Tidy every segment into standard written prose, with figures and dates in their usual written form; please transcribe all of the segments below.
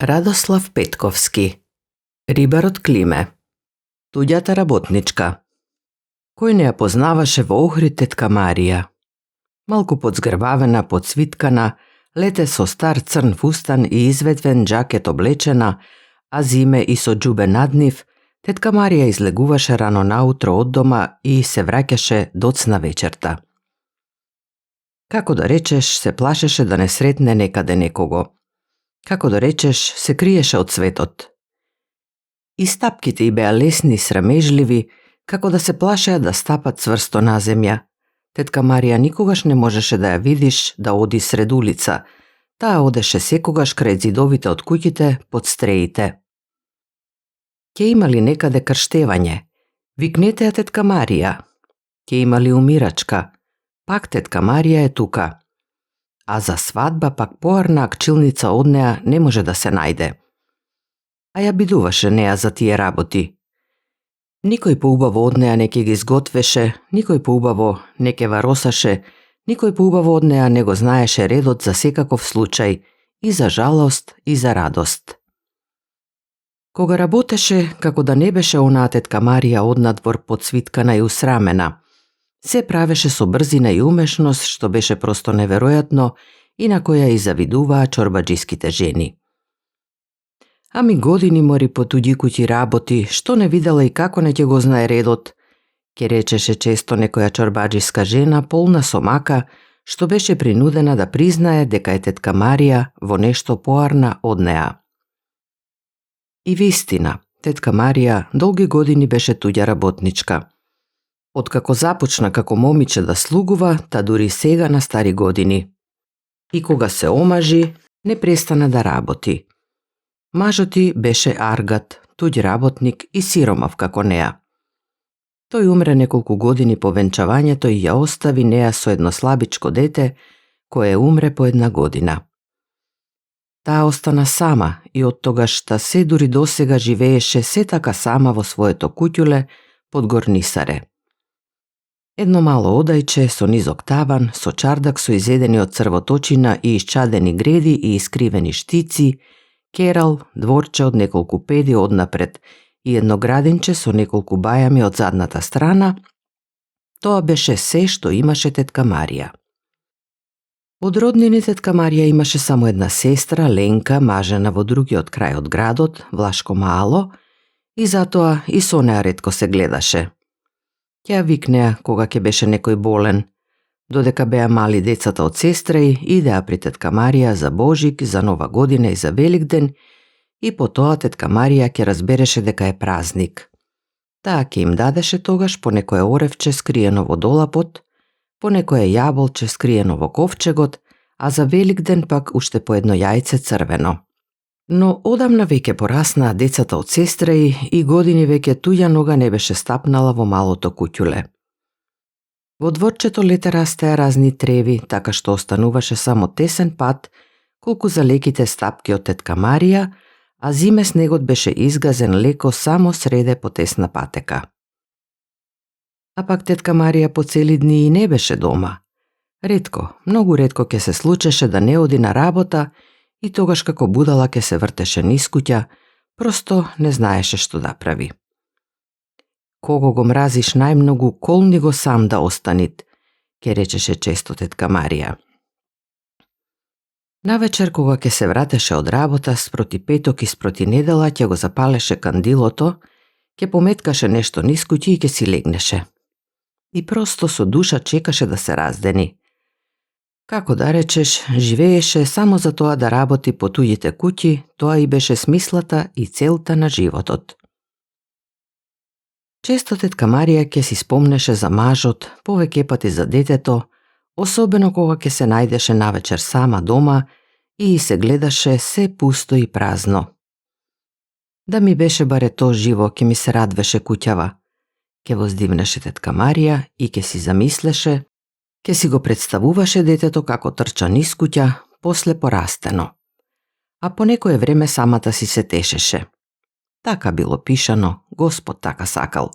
Радослав Петковски. Рибарот Климе. Туѓата работничка. Кој не ја познаваше во Охрид тетка Марија? Малку подзгрбавена, подсвиткана, лете со стар црн фустан и изветвен джакет облечена, а зиме и со џубе над нив, тетка Марија излегуваше рано наутро од дома и се враќаше доцна вечерта. Како да речеш, се плашеше да не сретне некаде некого. Како да речеш, се криеше од светот. И стапките й беа лесни и срамежливи, како да се плашеа да стапат цврсто на земја. Тетка Марија никогаш не можеше да ја видиш да оди сред улица. Таа одеше секогаш крај зидовите од куќите под стреите. Ке има ли некаде крштевање? Викнете ја тетка Марија. Ке има ли умирачка? Пак тетка Марија е тука. А за свадба пак поарна акчилница од неа не може да се најде. А ја бидуваше неа за тие работи. Никој поубаво од неа не ке ги изготвеше, никој поубаво не ке варосаше, никој поубаво од неа не го знаеше редот за секаков случај, и за жалост, и за радост. Кога работеше, како да не беше онаа тетка Марија однадвор подсвиткана и усрамена, се правеше со брзина и умешност, што беше просто неверојатно и на која и завидуваа чорбаджиските жени. Ами години мори по туѓи куќи работи, што не видела и како не ќе го знае редот, ке речеше често некоја чорбаджиска жена полна со мака, што беше принудена да признае дека е тетка Марија во нешто поарна од неа. И вистина, тетка Марија долги години беше туѓа работничка. Откако започна како момиче да слугува, та дури сега на стари години. И кога се омажи, не престана да работи. Мажот ѝ беше аргат, туѓ работник и сиромав како неа. Тој умре неколку години по венчавањето и ја остави неа со едно слабичко дете, кое умре по 1 година. Таа остана сама и од тогаш та се дури досега живееше се така сама во своето куќуле под Горнисаре. Едно мало одајче со низок таван, со чардак со изедени од црвоточина и исчадени греди и искривени штици, керал, дворче од неколку педи однапред и едно градинче со неколку бајами од задната страна, тоа беше се што имаше тетка Марија. Од роднини тетка Марија имаше само една сестра, Ленка, мажена во другиот крај од градот, Влашко Мало, и затоа и со неа ретко се гледаше. Ќе ја викнеа кога ќе беше некој болен. Додека беа мали децата од сестра ѝ, идеа при тетка Марија за Божик, за Нова година и за Великден, и по тоа тетка Марија ќе разбереше дека е празник. Таа ќе им дадеше тогаш по некое оревче скриено во долапот, по некое јаболче скриено во ковчегот, а за Великден пак уште по едно јајце црвено. Но одамна веќе пораснаа децата од сестра ѝ и години веќе туѓа нога не беше стапнала во малото куќуле. Во дворчето лете растеа разни треви, така што остануваше само тесен пат, колку за леките стапки од тетка Марија, а зиме снегот беше изгазен леко само среде по тесна патека. А пак тетка Марија по цели дни и не беше дома. Ретко, многу ретко ќе се случеше да не оди на работа и тогаш како будала ќе се вртеше низ куќа, просто не знаеше што да прави. Кого го мразиш најмногу, колни го сам да останит, ке речеше често тетка Марија. Навечер кога ќе се вратеше од работа, спроти петок и спроти недела ќе го запалеше кандилото, ќе пометкаше нешто низ куќи и ќе си легнеше. И просто со душа чекаше да се раздени. Како да речеш, живееше само за тоа да работи по туѓите куќи, тоа и беше смислата и целта на животот. Често тетка Марија ќе си спомнеше за мажот, повеќе пати за детето, особено кога ќе се најдеше навечер сама дома и се гледаше се пусто и празно. Да ми беше баре то живо, ќе ми се радвеше куќава, ќе воздивнеше тетка Марија и ќе си замислеше, ќе си го представуваше детето како трча низ куќа, после порастено. А по некое време самата си се тешеше. Така било пишано, Господ така сакал.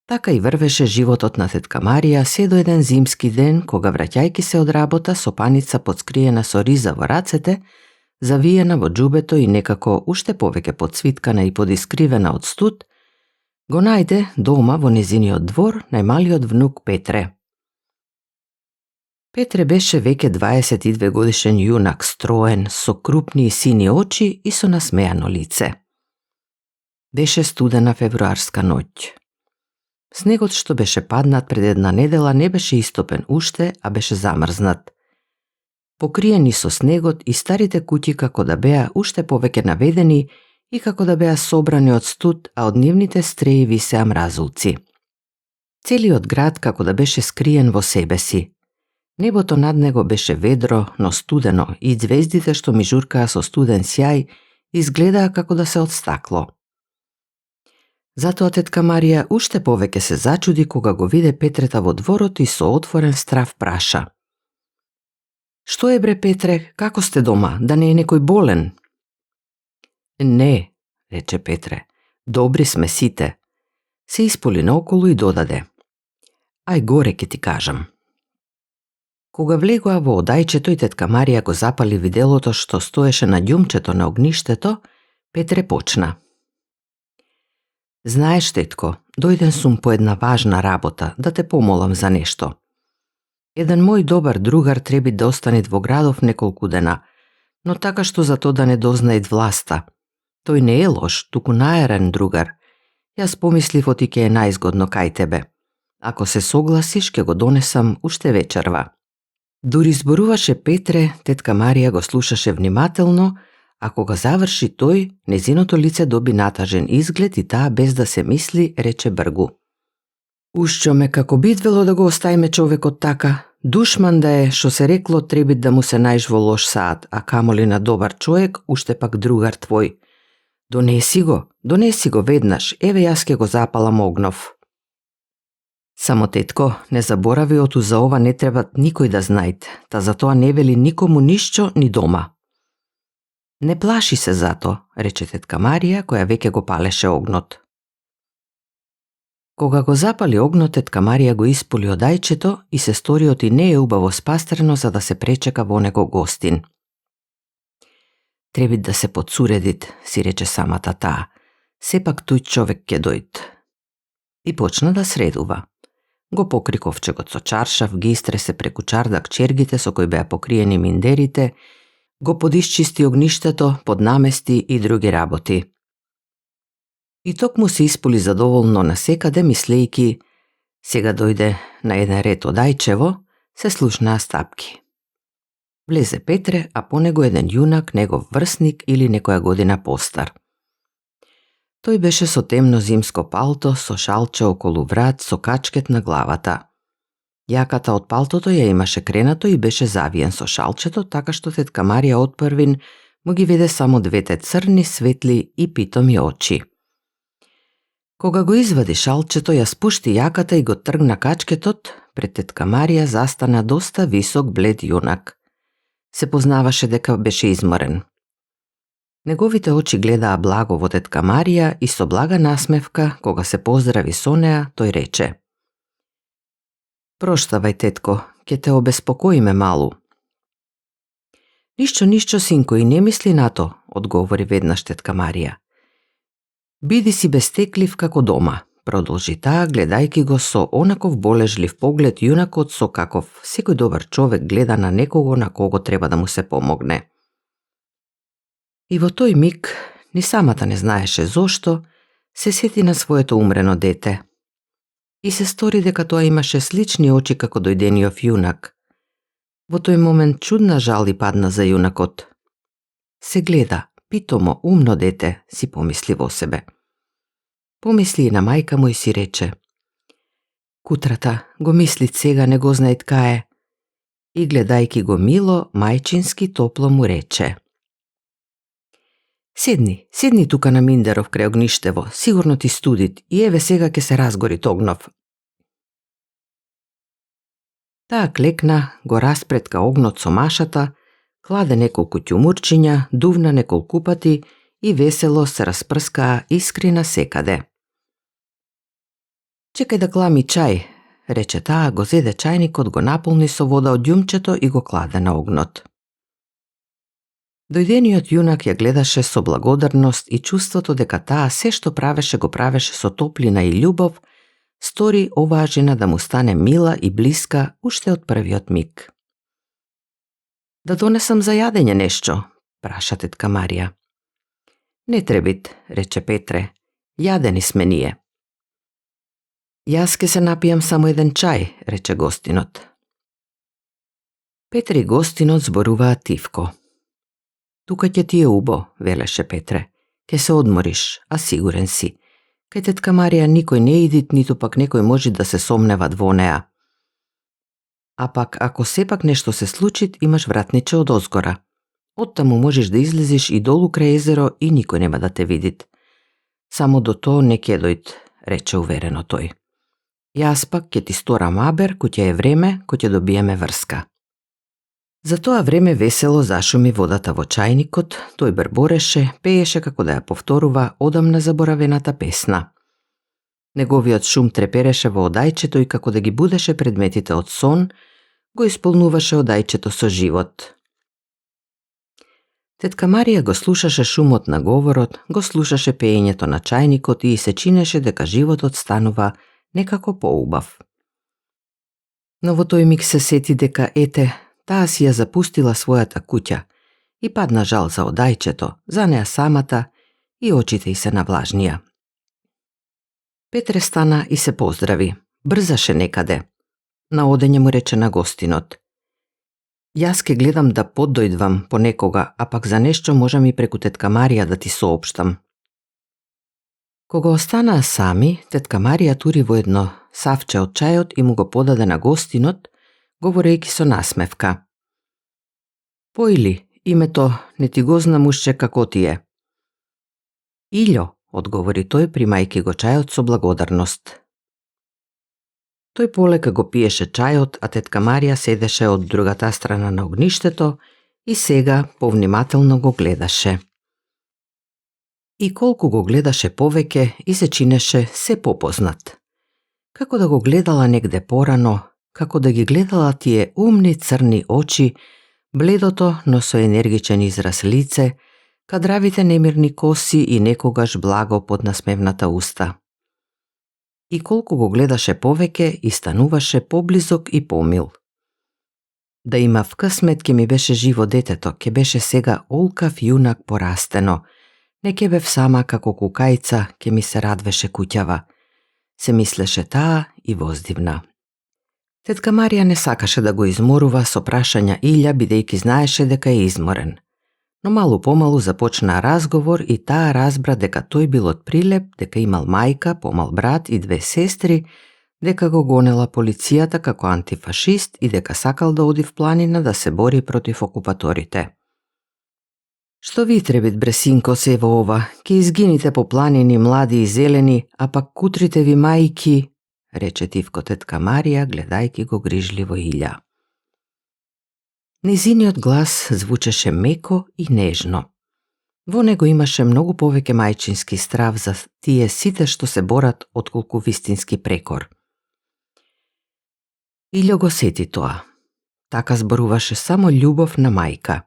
Така и врвеше животот на тетка Марија се до еден зимски ден, кога враќајки се од работа со паница подскриена со риза во рацете, завиена во џубето и некако уште повеќе подсвиткана и подискривена од студ, го најде дома во незиниот двор најмалиот внук Петре. Петре беше веќе 22 годишен јунак, строен, со крупни и сини очи и со насмеано лице. Беше студена февруарска ноќ. Снегот што беше паднат пред една недела не беше истопен уште, а беше замрзнат. Покриени со снегот и старите куќи како да беа уште повеќе наведени и како да беа собрани од студ, а од нивните стреи висеа мразулци. Целиот град како да беше скриен во себе си. Небото над него беше ведро, но студено и звездите што мижуркаа со студен сјај изгледаа како да се од стакло. Затоа тетка Марија уште повеќе се зачуди кога го виде Петрета во дворот и со отворен страв праша: "Што е бре, Петре, како сте дома, да не е некој болен?" "Не," рече Петре, "добри сме сите." Се исполи наоколу и додаде: "Ај горе ќе ти кажам." Кога влегоа во одајчето и тетка Марија го запали виделото што стоеше на ѓумчето на огништето, Петре почна: "Знаеш, тетко, дојден сум по една важна работа, да те помолам за нешто. Еден мој добар другар треби да остане во градов неколку дена, но така што за тоа да не дознаед власта. Тој не е лош, туку наерен другар. Јас помислив оти ќе е најзгодно кај тебе. Ако се согласиш, ќе го донесам уште вечерва." Дури зборуваше Петре, тетка Марија го слушаше внимателно, а кога заврши тој, незиното лице доби натажен изглед и таа без да се мисли рече бргу: "Ушчо ме како бидвело да го оставиме човекот така, душман да е, што се рекло треби да му се најш во лош саат, а камоли на добар човек, уште пак другар твој. Донеси го веднаш, еве јас ке го запалам огнов." "Само тетко, не заборави оту за ова не треба никој да знајт, та за тоа не вели никому ништо ни дома." "Не плаши се зато," рече тетка Марија, која веќе го палеше огнот. Кога го запали огнот, тетка Марија го исполи одајчето и се стори оти не е убаво спастрено за да се пречека во него гостин. "Треби да се подсуредит," си рече самата таа. "Сепак тој човек ќе дојд." И почна да средува. Го покри ковчегот со чаршав, ги истресе преку чардак чергите со кои беа покриени миндерите, го подисчисти огништето, поднамести и други работи. И токму се исполи задоволно насекаде, мислејки: сега дојде на еден ред одајчево, се слушнаа стапки. Влезе Петре, а по него еден јунак, негов врсник или некоја година постар. Тој беше со темно зимско палто, со шалче околу врат, со качкет на главата. Јаката од палтото ја имаше кренато и беше завиен со шалчето, така што тетка Марија отпрвин му ги виде само двете црни, светли и питоми очи. Кога го извади шалчето, ја спушти јаката и го тргна качкетот, пред тетка Марија застана доста висок блед јунак. Се познаваше дека беше изморен. Неговите очи гледаа благо во тетка Марија и со блага насмевка, кога се поздрави со неа, тој рече: "Проштавај, тетко, ќе те обеспокоиме малу." Ништо, синко, и не мисли на то," одговори веднаш тетка Марија. "Биди си безтеклив како дома," продолжи таа, гледајќи го со онаков болежлив поглед јунакот со каков секој добар човек гледа на некого на кого треба да му се помогне. И во тој миг, ни самата не знаеше зошто, се сети на своето умрено дете. И се стори дека тоа имаше слични очи како дојдениот јунак. Во тој момент чудна жал и падна за јунакот. Се гледа, питомо, умно дете, си помисли во себе. Помисли и на мајка му и си рече: "Кутрата, го мислит сега, не го знаит кај е." И гледајки го мило, мајчински топло му рече: Седни тука на миндеров крај огништево, сигурно ти студит и еве сега ќе се разгори огнов." Таа клекна, го распретка огнот со машата, кладе неколку ќумурчиња, дувна неколку пати и весело се распрскаа искри на секаде. "Чекај да клами чај," рече таа, го зеде чајникот, го наполни со вода од ѓумчето и го кладе на огнот. Дојдениот јунак ја гледаше со благодарност и чувството дека таа се што правеше го правеше со топлина и љубов, стори оваа жена да му стане мила и блиска уште од првиот миг. Да донесам за јадење нешто, праша тетка Марија. Не требит, рече Петре, јадени сме ние. Јас ке се напијам само еден чај, рече гостинот. Петре и гостинот зборуваат тивко. Тука ќе ти е убо, велеше Петре. Ке се одмориш, а сигурен си. Кај тетка Марија никој не идит, ниту пак некој може да се сомневат во неа. А пак, ако сепак нешто се случи, имаш вратниче од озгора. Оттаму можеш да излезиш и долу крај езеро и никој нема да те видит. Само до тоа не ќе дојд, рече уверено тој. Јас пак ќе ти сторам абер, кој ќе е време, кој ќе добиеме врска. За тоа време весело зашуми водата во чајникот, тој бербореше, пееше како да ја повторува одамна заборавената песна. Неговиот шум трепереше во одајчето и како да ги будеше предметите од сон, го исполнуваше одајчето со живот. Тетка Марија го слушаше шумот на говорот, го слушаше пеењето на чајникот и се чинеше дека животот станува некако поубав. Но во тој миг се сети дека, ете, таа си ја запустила својата куќа и падна жал за одајчето, за неа самата и очите й се навлажнија. Петре стана и се поздрави. Брзаше некаде. На одење му рече на гостинот. Јас ке гледам да поддојдвам понекога, а пак за нешто можам и преку тетка Марија да ти соопштам. Кога останаа сами, тетка Марија тури во едно савче од чајот и му го подаде на гостинот, говорејќи со насмевка. Појли, името не ти го знам уште како ти е. Илјо, одговори тој, примајки го чајот со благодарност. Тој полека го пиеше чајот, а тетка Марија седеше од другата страна на огништето и сега повнимателно го гледаше. И колку го гледаше повеќе и се чинеше се попознат. Како да го гледала негде порано, како да ги гледала тие умни црни очи, бледото, но со енергичен израз лице, кадравите немирни коси и некогаш благо под насмевната уста. И колку го гледаше повеќе и стануваше поблизок и помил. Да има вкъсмет ке ми беше живо детето, ке беше сега олкав јунак порастено, не ке бев сама како кукајца, ке ми се радвеше куќава. Се мислеше таа и воздивна. Тетка Марија не сакаше да го изморува со прашања Илја, бидејќи знаеше дека е изморен. Но малу помалу започна разговор и таа разбра дека тој бил од Прилеп, дека имал мајка, помал брат и две сестри, дека го гонела полицијата како антифашист и дека сакал да оди в планина да се бори против окупаторите. Што ви требит, бресинко, се во ова? Ке изгините по планини млади и зелени, а пак кутрите ви мајки, рече тивко тетка Марија, гледајки го грижливо Илја. Низиниот глас звучеше меко и нежно. Во него имаше многу повеќе мајчински страв за тие сите што се борат отколку вистински прекор. Илјо го сети тоа. Така зборуваше само љубов на мајка.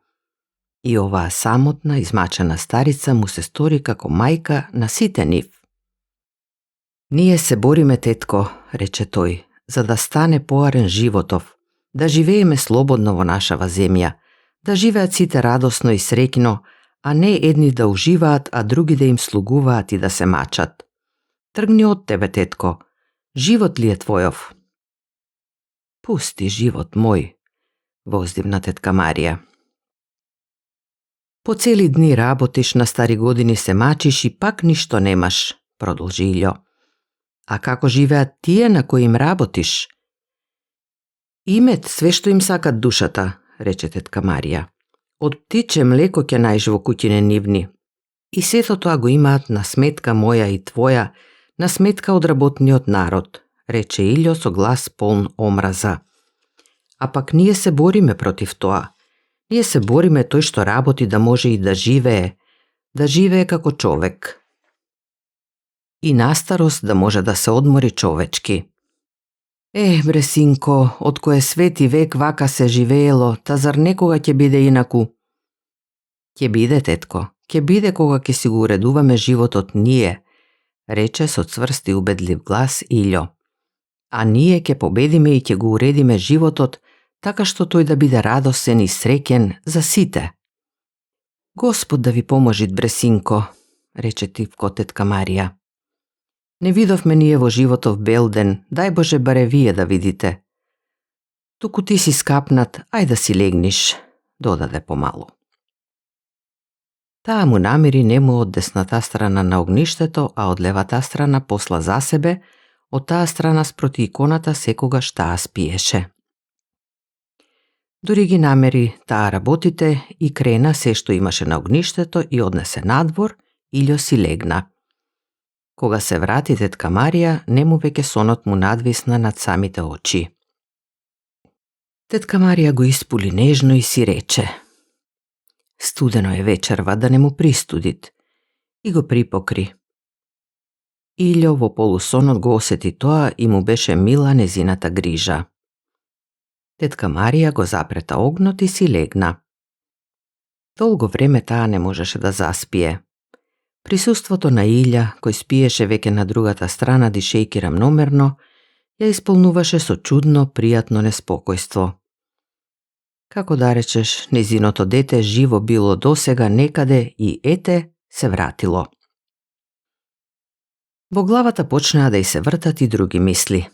И оваа самотна, измачена старица му се стори како мајка на сите нив. Ние се бориме, тетко, рече тој, за да стане поарен животов, да живееме слободно во нашава земја, да живеат сите радосно и среќно, а не едни да уживаат, а други да им слугуваат и да се мачат. Тргни од тебе, тетко. Живот ли е твојов? Пусти живот мој, воздивна тетка Марија. По цели дни работиш, на стари години се мачиш и пак ништо немаш, продолжи Илјо. А како живеат тие на кои им работиш? Имет све што им сакат душата, рече тетка Марија. Од птиче млеко ќе најж во куќине нивни. И сето тоа го имаат на сметка моја и твоја, на сметка од работниот народ, рече Илјо со глас полн омраза. А пак ние се бориме против тоа. Ние се бориме тој што работи да може и да живее како човек. И на старост да може да се одмори човечки. Бресинко, од кој свети век вака се живеело, та зар некога ќе биде инаку? Ќе биде, тетко, ќе биде кога ќе си го уредуваме животот ние, рече со цврст и убедлив глас Илјо. А ние ќе победиме и ќе го уредиме животот, така што тој да биде радосен и среќен за сите. Господ да ви поможи, бресинко, рече тивко тетка Марија. Не видовме ние во животов бел ден, дај Боже баре вие да видите. Туку ти си скапнат, ај да си легниш, додаде помалу. Таа му намери нему од десната страна на огништето, а од левата страна посла за себе, од таа страна спроти иконата секогаш таа спиеше. Дури ги намери таа работите и крена се што имаше на огништето и однесе надвор, Илјо си легна. Кога се врати тетка Марија, нему веќе сонот му надвисна над самите очи. Тетка Марија го испули нежно и си рече: студено е вечерва, да не му пристудит, и го припокри. Илјо во полусонот го осети тоа и му беше мила незината грижа. Тетка Марија го запрета огнот и си легна. Долго време таа не можеше да заспие. Присуството на Илја, кој спиеше веќе на другата страна дишејки рамномерно, ја исполнуваше со чудно, пријатно неспокојство. Како да речеш, незиното дете живо било досега некаде и ете се вратило. Во главата почнаа да й се вртат и други мисли.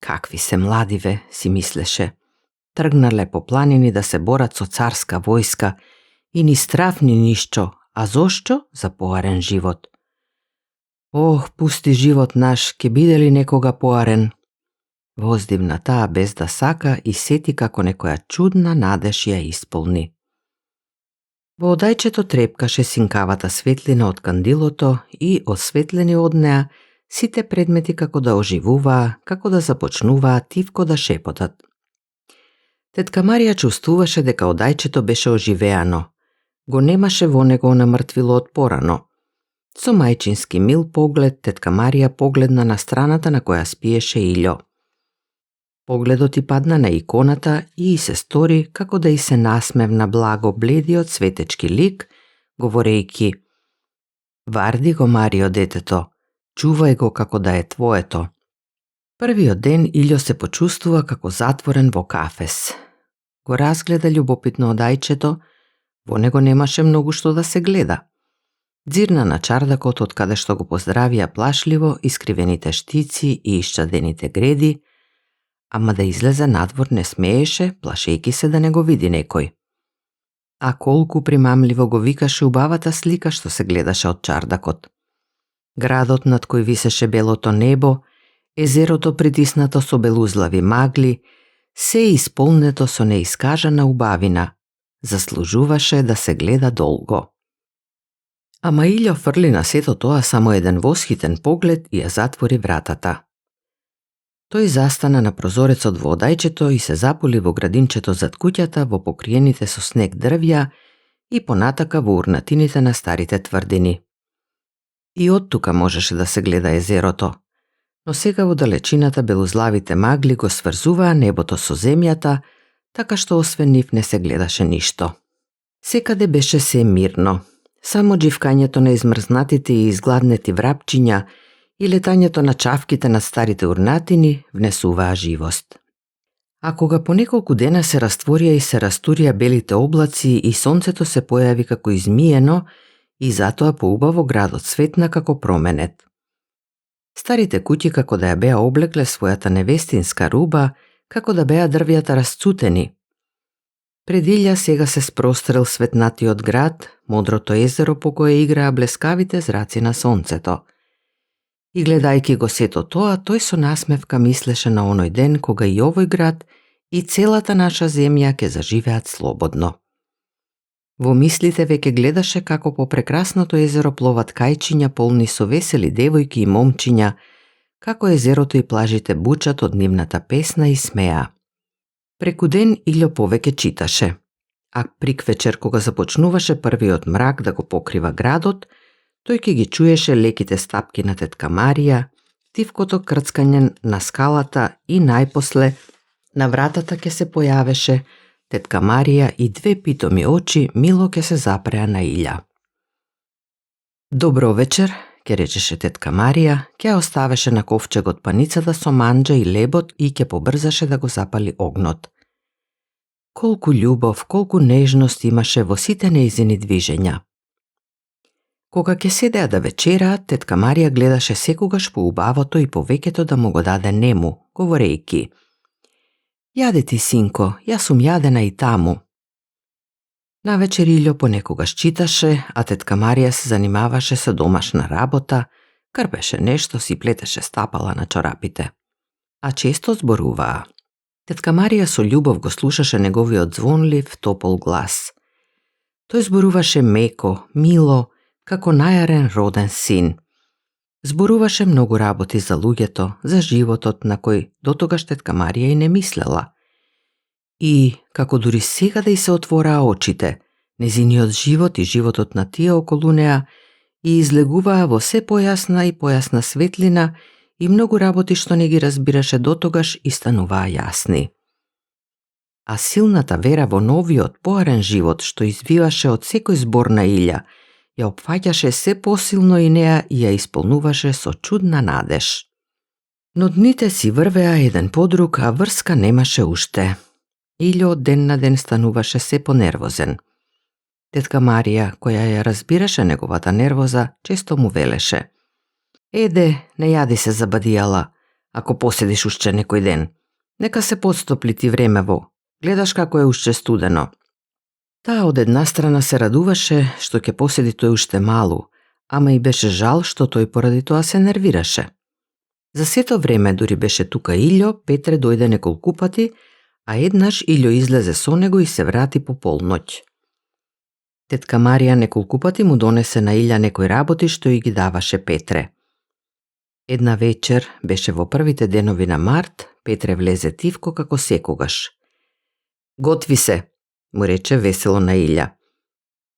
Какви се младиве, си мислеше. Тргнале по планини да се борат со царска војска и ни страв ни ништо, а зошто за поарен живот. Ох, пусти живот наш, ке биде ли некога поарен? Воздивна таа без да сака и сети како некоја чудна надеж ја исполни. Во одајчето трепкаше синкавата светлина од кандилото и, осветлени од неа, сите предмети како да оживуваа, како да започнуваа тивко да шепотат. Тетка Марија чувствуваше дека одајчето беше оживеано. Го немаше во него намртвило од порано. Со мајчински мил поглед, тетка Марија погледна на страната на која спиеше Илјо. Погледот и падна на иконата и се стори како да и се насмевна благо бледиот светечки лик, говорејќи: варди го, Марио, детето, чувај го како да е твоето. Првиот ден Илјо се почувствува како затворен во кафес. Го разгледа љубопитно одајчето, во него немаше многу што да се гледа. Дзирна на чардакот од каде што го поздравија плашливо искривените штици и исчадените греди, ама да излезе надвор не смееше, плашејки се да не го види некој. А колку примамливо го викаше убавата слика што се гледаше од чардакот. Градот над кој висеше белото небо, езерото притиснато со белузлави магли, се исполнето со неискажана убавина, заслужуваше да се гледа долго. Ама Илјо фрли на сето тоа само еден восхитен поглед и ја затвори вратата. Тој застана на прозорецот во одајчето и се запули во градинчето зад куќата во покриените со снег дрвја и понатака во урнатините на старите тврдини. И од тука можеше да се гледа езерото, но сега во далечината белузлавите магли го сврзуваа небото со земјата, така што освен нив не се гледаше ништо. Секаде беше се мирно, само дживкањето на измрзнатите и изгладнети врапчиња и летањето на чавките на старите урнатини внесуваа живост. А кога по неколку дена се растворија и се растурија белите облаци и сонцето се појави како измиено, и затоа поубаво градот светна како променет. Старите куќи како да ја беа облекле својата невестинска руба, како да беа дрвјата расцутени. Пред Илја сега се спрострел светнатиот град, модрото езеро по кое играа блескавите зраци на сонцето. И гледајќи го сето тоа, тој со насмевка мислеше на оној ден кога и овој град и целата наша земја ќе заживеат слободно. Во мислите веќе гледаше како по прекрасното езеро пловат кајчиња полни со весели девојки и момчиња, како езерото и плажите бучат од нивната песна и смеа. Преку ден Илјо повеќе читаше, а приквечер кога започнуваше првиот мрак да го покрива градот, тој ќе ги чуеше леките стапки на тетка Марија, тивкото крцкање на скалата и најпосле на вратата ќе се појавеше тетка Марија и две питоми очи мило ќе се запреа на Илја. Добро вечер, ќе речеше тетка Марија, ќе оставеше на ковчегот паницата со манџа и лебот и ќе побрзаше да го запали огнот. Колку љубов, колку нежност имаше во сите нејзини движења. Кога ќе седеа да вечераат, тетка Марија гледаше секогаш по убавото и повеќето да му го даде нему, говорејки: Јаде ти, синко, јас сум јадена и таму. Навечер Илјо понекогаш читаше, а тетка Марија се занимаваше со домашна работа, крпеше нешто, си плетеше стапала на чорапите. А често зборуваа. Тетка Марија со љубов го слушаше неговиот звонлив, топол глас. Тој зборуваше меко, мило, како најарен роден син. Зборуваше многу работи за луѓето, за животот на кој дотогаш тетка Марија и не мислела. И, како дури сега да й се отвораа очите, незиниот живот и животот на тие околу неа и излегуваа во се појасна и појасна светлина и многу работи што не ги разбираше дотогаш и стануваа јасни. А силната вера во новиот, поарен живот што извиваше од секој збор на Илја, ја опфаќаше се посилно и неа и ја исполнуваше со чудна надеж. Но дните си врвеа еден по друг, а врска немаше уште. Илјо од ден на ден стануваше се понервозен. Тетка Марија, која ја разбираше неговата нервоза, често му велеше: Еде, не јади се забадијала, ако поседиш уште некој ден. Нека се подстопли ти времево, гледаш како е уште студено. Таа од една страна се радуваше што ќе поседи тој уште малу, ама и беше жал што тој поради тоа се нервираше. За сето време, дури беше тука Илјо, Петре дојде неколку пати, а еднаш Илјо излезе со него и се врати по полноќ. Тетка Марија неколку пати му донесе на Илја некои работи што и ги даваше Петре. Една вечер, беше во првите денови на март, Петре влезе тивко како секогаш. Готви се, му рече весело на Илја.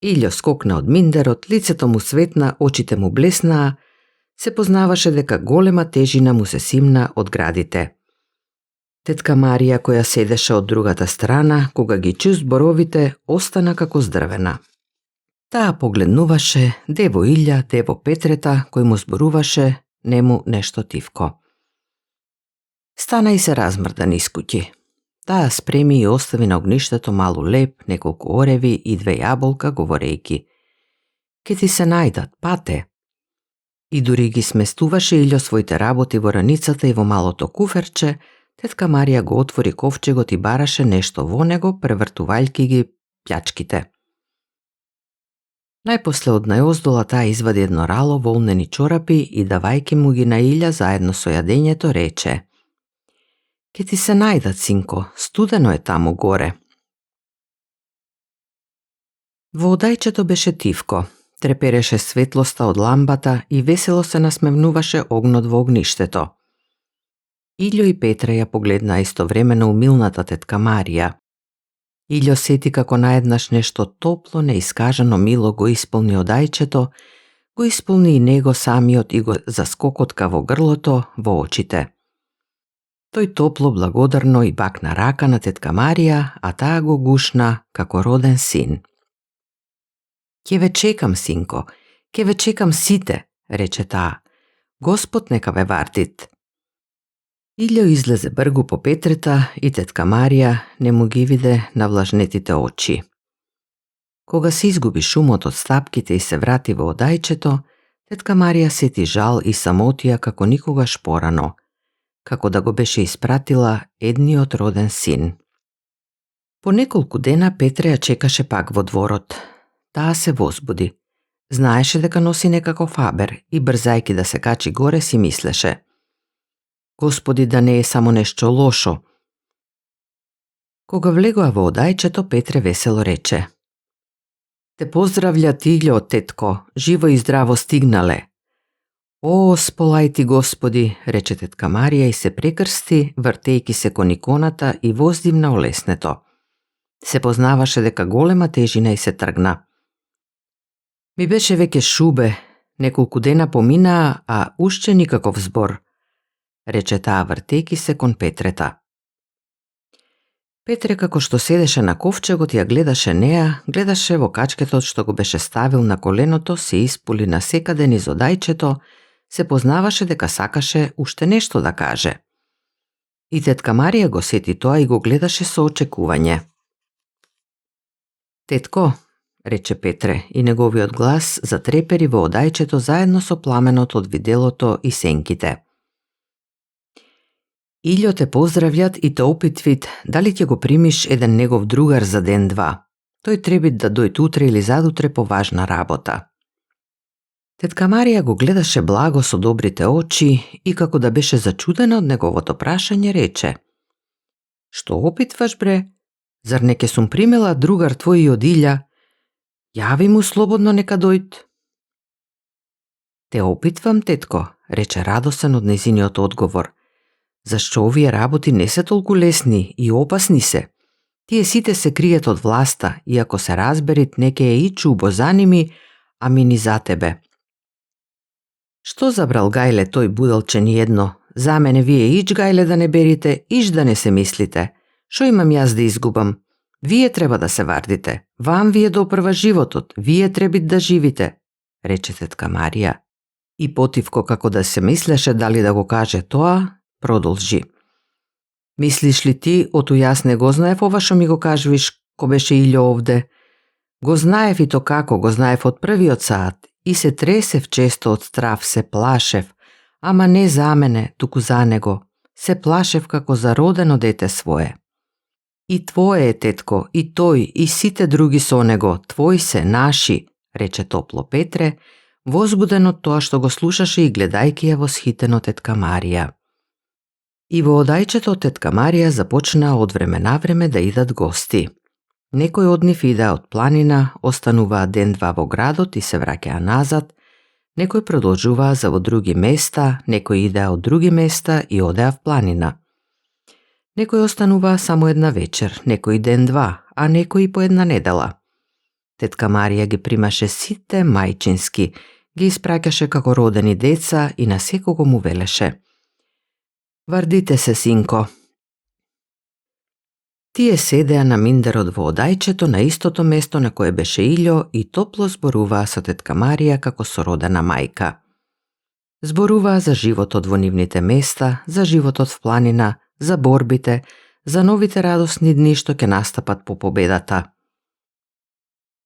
Илјо скокна од миндерот, лицето му светна, очите му блеснаа, се познаваше дека голема тежина му се симна од градите. Тетка Марија, која седеше од другата страна, кога ги чу зборовите, остана како здрвена. Таа погледнуваше дево Илја, дево Петрета, кој му зборуваше нему нешто тивко. Стана и се размрда низ куќи. Таа спреми и остави на огништето малу леб, неколку ореви и две јаболка, говорејки: Ке ти се најдат, пате. И дури ги сместуваше Илјо своите работи во раницата и во малото куферче, тетка Марија го отвори ковчегот и бараше нешто во него, превртувајќи ги пљачките. Најпосле од најоздола таа извади едно рало волнени чорапи и давајќи му ги на Илја заедно со јадењето рече: Ке ти се најдат, синко, студено е таму горе. Во одајчето беше тивко, трепереше светлоста од ламбата и весело се насмевнуваше огнот во огништето. Илјо и Петре ја погледнаа истовремено умилната тетка Марија. Илјо сети како наеднаш нешто топло, неискажано мило го исполни одајчето, го исполни и него самиот и го заскокотка во грлото, во очите. Тој топло, благодарно и бакна рака на тетка Марија, а таа го гушна како роден син. Ке ве чекам, синко, ке ве чекам сите, рече таа. Господ нека ве вартит. Илјо излезе бргу по Петрета и тетка Марија не му ги виде на влажнетите очи. Кога се изгуби шумот од стапките и се врати во одајчето, тетка Марија сети жал и самотија како никогаш порано, како да го беше испратила едниот роден син. По неколку дена Петре ја чекаше пак во дворот. Таа се возбуди. Знаеше дека носи некаков фабер и брзајки да се качи горе си мислеше: Господи, да не е само нешто лошо. Кога влегоа во одајчето, Петре весело рече: Те поздравља Илјо, тетко, живо и здраво стигнале. О, сполај ти Господи, рече тетка Марија и се прекрсти, вртејки се кон иконата и воздивна олеснето. Се познаваше дека голема тежина и се тргна. Ми беше веќе шубе, неколку дена поминаа, а уште никаков збор, рече таа вртејки се кон Петрета. Петре, како што седеше на ковчегот, ја гледаше неа, гледаше во качкетот што го беше ставил на коленото, се испули насекаде низ одајчето, се познаваше дека сакаше уште нешто да каже. И тетка Марија го сети тоа и го гледаше со очекување. Тетко, рече Петре, и неговиот глас затрепери во одајчето заедно со пламенот од виделото и сенките. Илјо те поздравјат и те опитвит дали ќе го примиш еден негов другар за ден-два. Тој треби да дојде утре или задутре по важна работа. Тетка Марија го гледаше благо со добрите очи и како да беше зачудена од неговото прашање, рече: Што опитваш, бре? Зар не ке сум примела другар твој од Илја? Јави му слободно нека дојд. Те опитвам, тетко, рече радосен од нејзиниот одговор. Зашто овие работи не се толку лесни и опасни се? Тие сите се криет од власта и ако се разберит не ке е и чубо за ними, ами ни за тебе. Што забрал гајле тој будалче ни едно? За мене вие ич гајле да не берите, ич да не се мислите. Шо имам јас да изгубам? Вие треба да се вардите. Вам вие допрва животот. Вие требит да живите, рече тетка Марија. И потивко како да се мислеше дали да го каже тоа, продолжи. Мислиш ли ти, ото јас не го знаев ова шо ми го кажвиш, ко беше Илјо овде? Го знаев и то како, го знаев од првиот саат и се тресев често од страв, се плашев, ама не за мене, туку за него. Се плашев како за родено дете свое. И твое е, тетко, и тој, и сите други со него, твои се, наши, рече топло Петре, возбуден од тоа што го слушаше и гледајки ја восхитено тетка Марија. И во одајчето тетка Марија започна од време на време да идат гости. Некој од нив идеа од планина, остануваа ден-два во градот и се враќаа назад, некој продолжуваа за во други места, некој идеа од други места и одеа в планина. Некој остануваа само една вечер, некој ден-два, а некој по една недела. Тетка Марија ги примаше сите мајчински, ги испраќаше како родени деца и на секого му велеше: Вардите се, синко. Тие седеа на миндерот во одајчето на истото место на кое беше Илјо и топло зборуваа со тетка Марија како со родена мајка. Зборуваа за животот во нивните места, за животот в планина, за борбите, за новите радосни дни што ќе настапат по победата.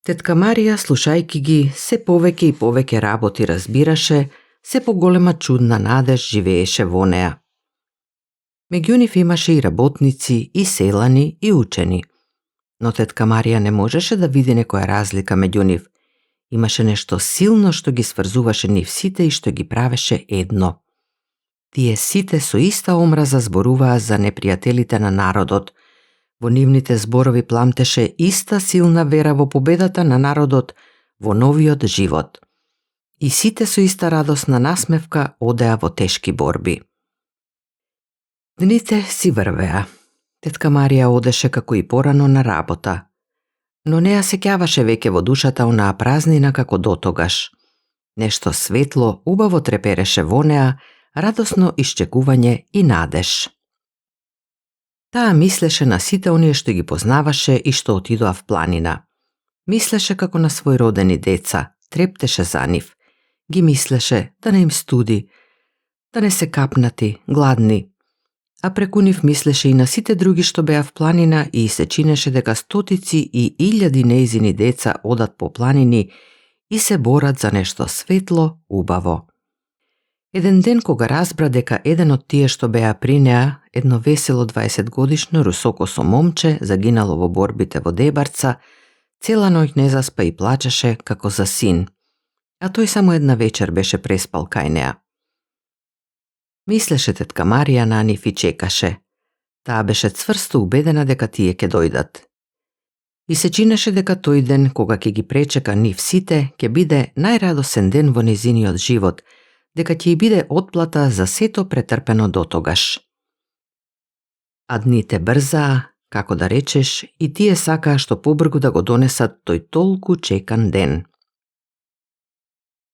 Тетка Марија, слушајки ги, се повеќе и повеќе работи разбираше, се поголема чудна надеж живееше во неа. Меѓу нив имаше и работници, и селани, и учени. Но тетка Марија не можеше да види некоја разлика меѓу нив. Имаше нешто силно што ги сврзуваше нив сите и што ги правеше едно. Тие сите со иста омраза зборуваа за непријателите на народот. Во нивните зборови пламтеше иста силна вера во победата на народот во новиот живот. И сите со иста радосна насмевка одеа во тешки борби. Дните си врвеа. Тетка Марија одеше како и порано на работа. Но неа сеќаваше веќе во душата онаа празнина како дотогаш. Нешто светло, убаво трепереше во неа, радосно исчекување и надеж. Таа мислеше на сите оние што ги познаваше и што отидоа в планина. Мислеше како на свој родени деца, трептеше за нив. Ги мислеше да не им студи, да не се капнати, гладни. А преку нив мислеше и на сите други што беа в планина и се чинеше дека стотици и илјади нејзини деца одат по планини и се борат за нешто светло, убаво. Еден ден кога разбра дека еден од тие што беа при неа, едно весело 20-годишно русокосо момче, загинало во борбите во Дебарца, цела ноќ не заспа и плачеше како за син, а тој само една вечер беше преспал кај неа. Мислеше тетка Марија на нив и чекаше. Таа беше цврсто убедена дека тие ќе дојдат. И се чинеше дека тој ден, кога ќе ги пречека нив сите, ќе биде најрадосен ден во незиниот живот, дека ќе биде отплата за сето претрпено дотогаш. А дните брзаа, како да речеш, и тие сакаа што побргу да го донесат тој толку чекан ден.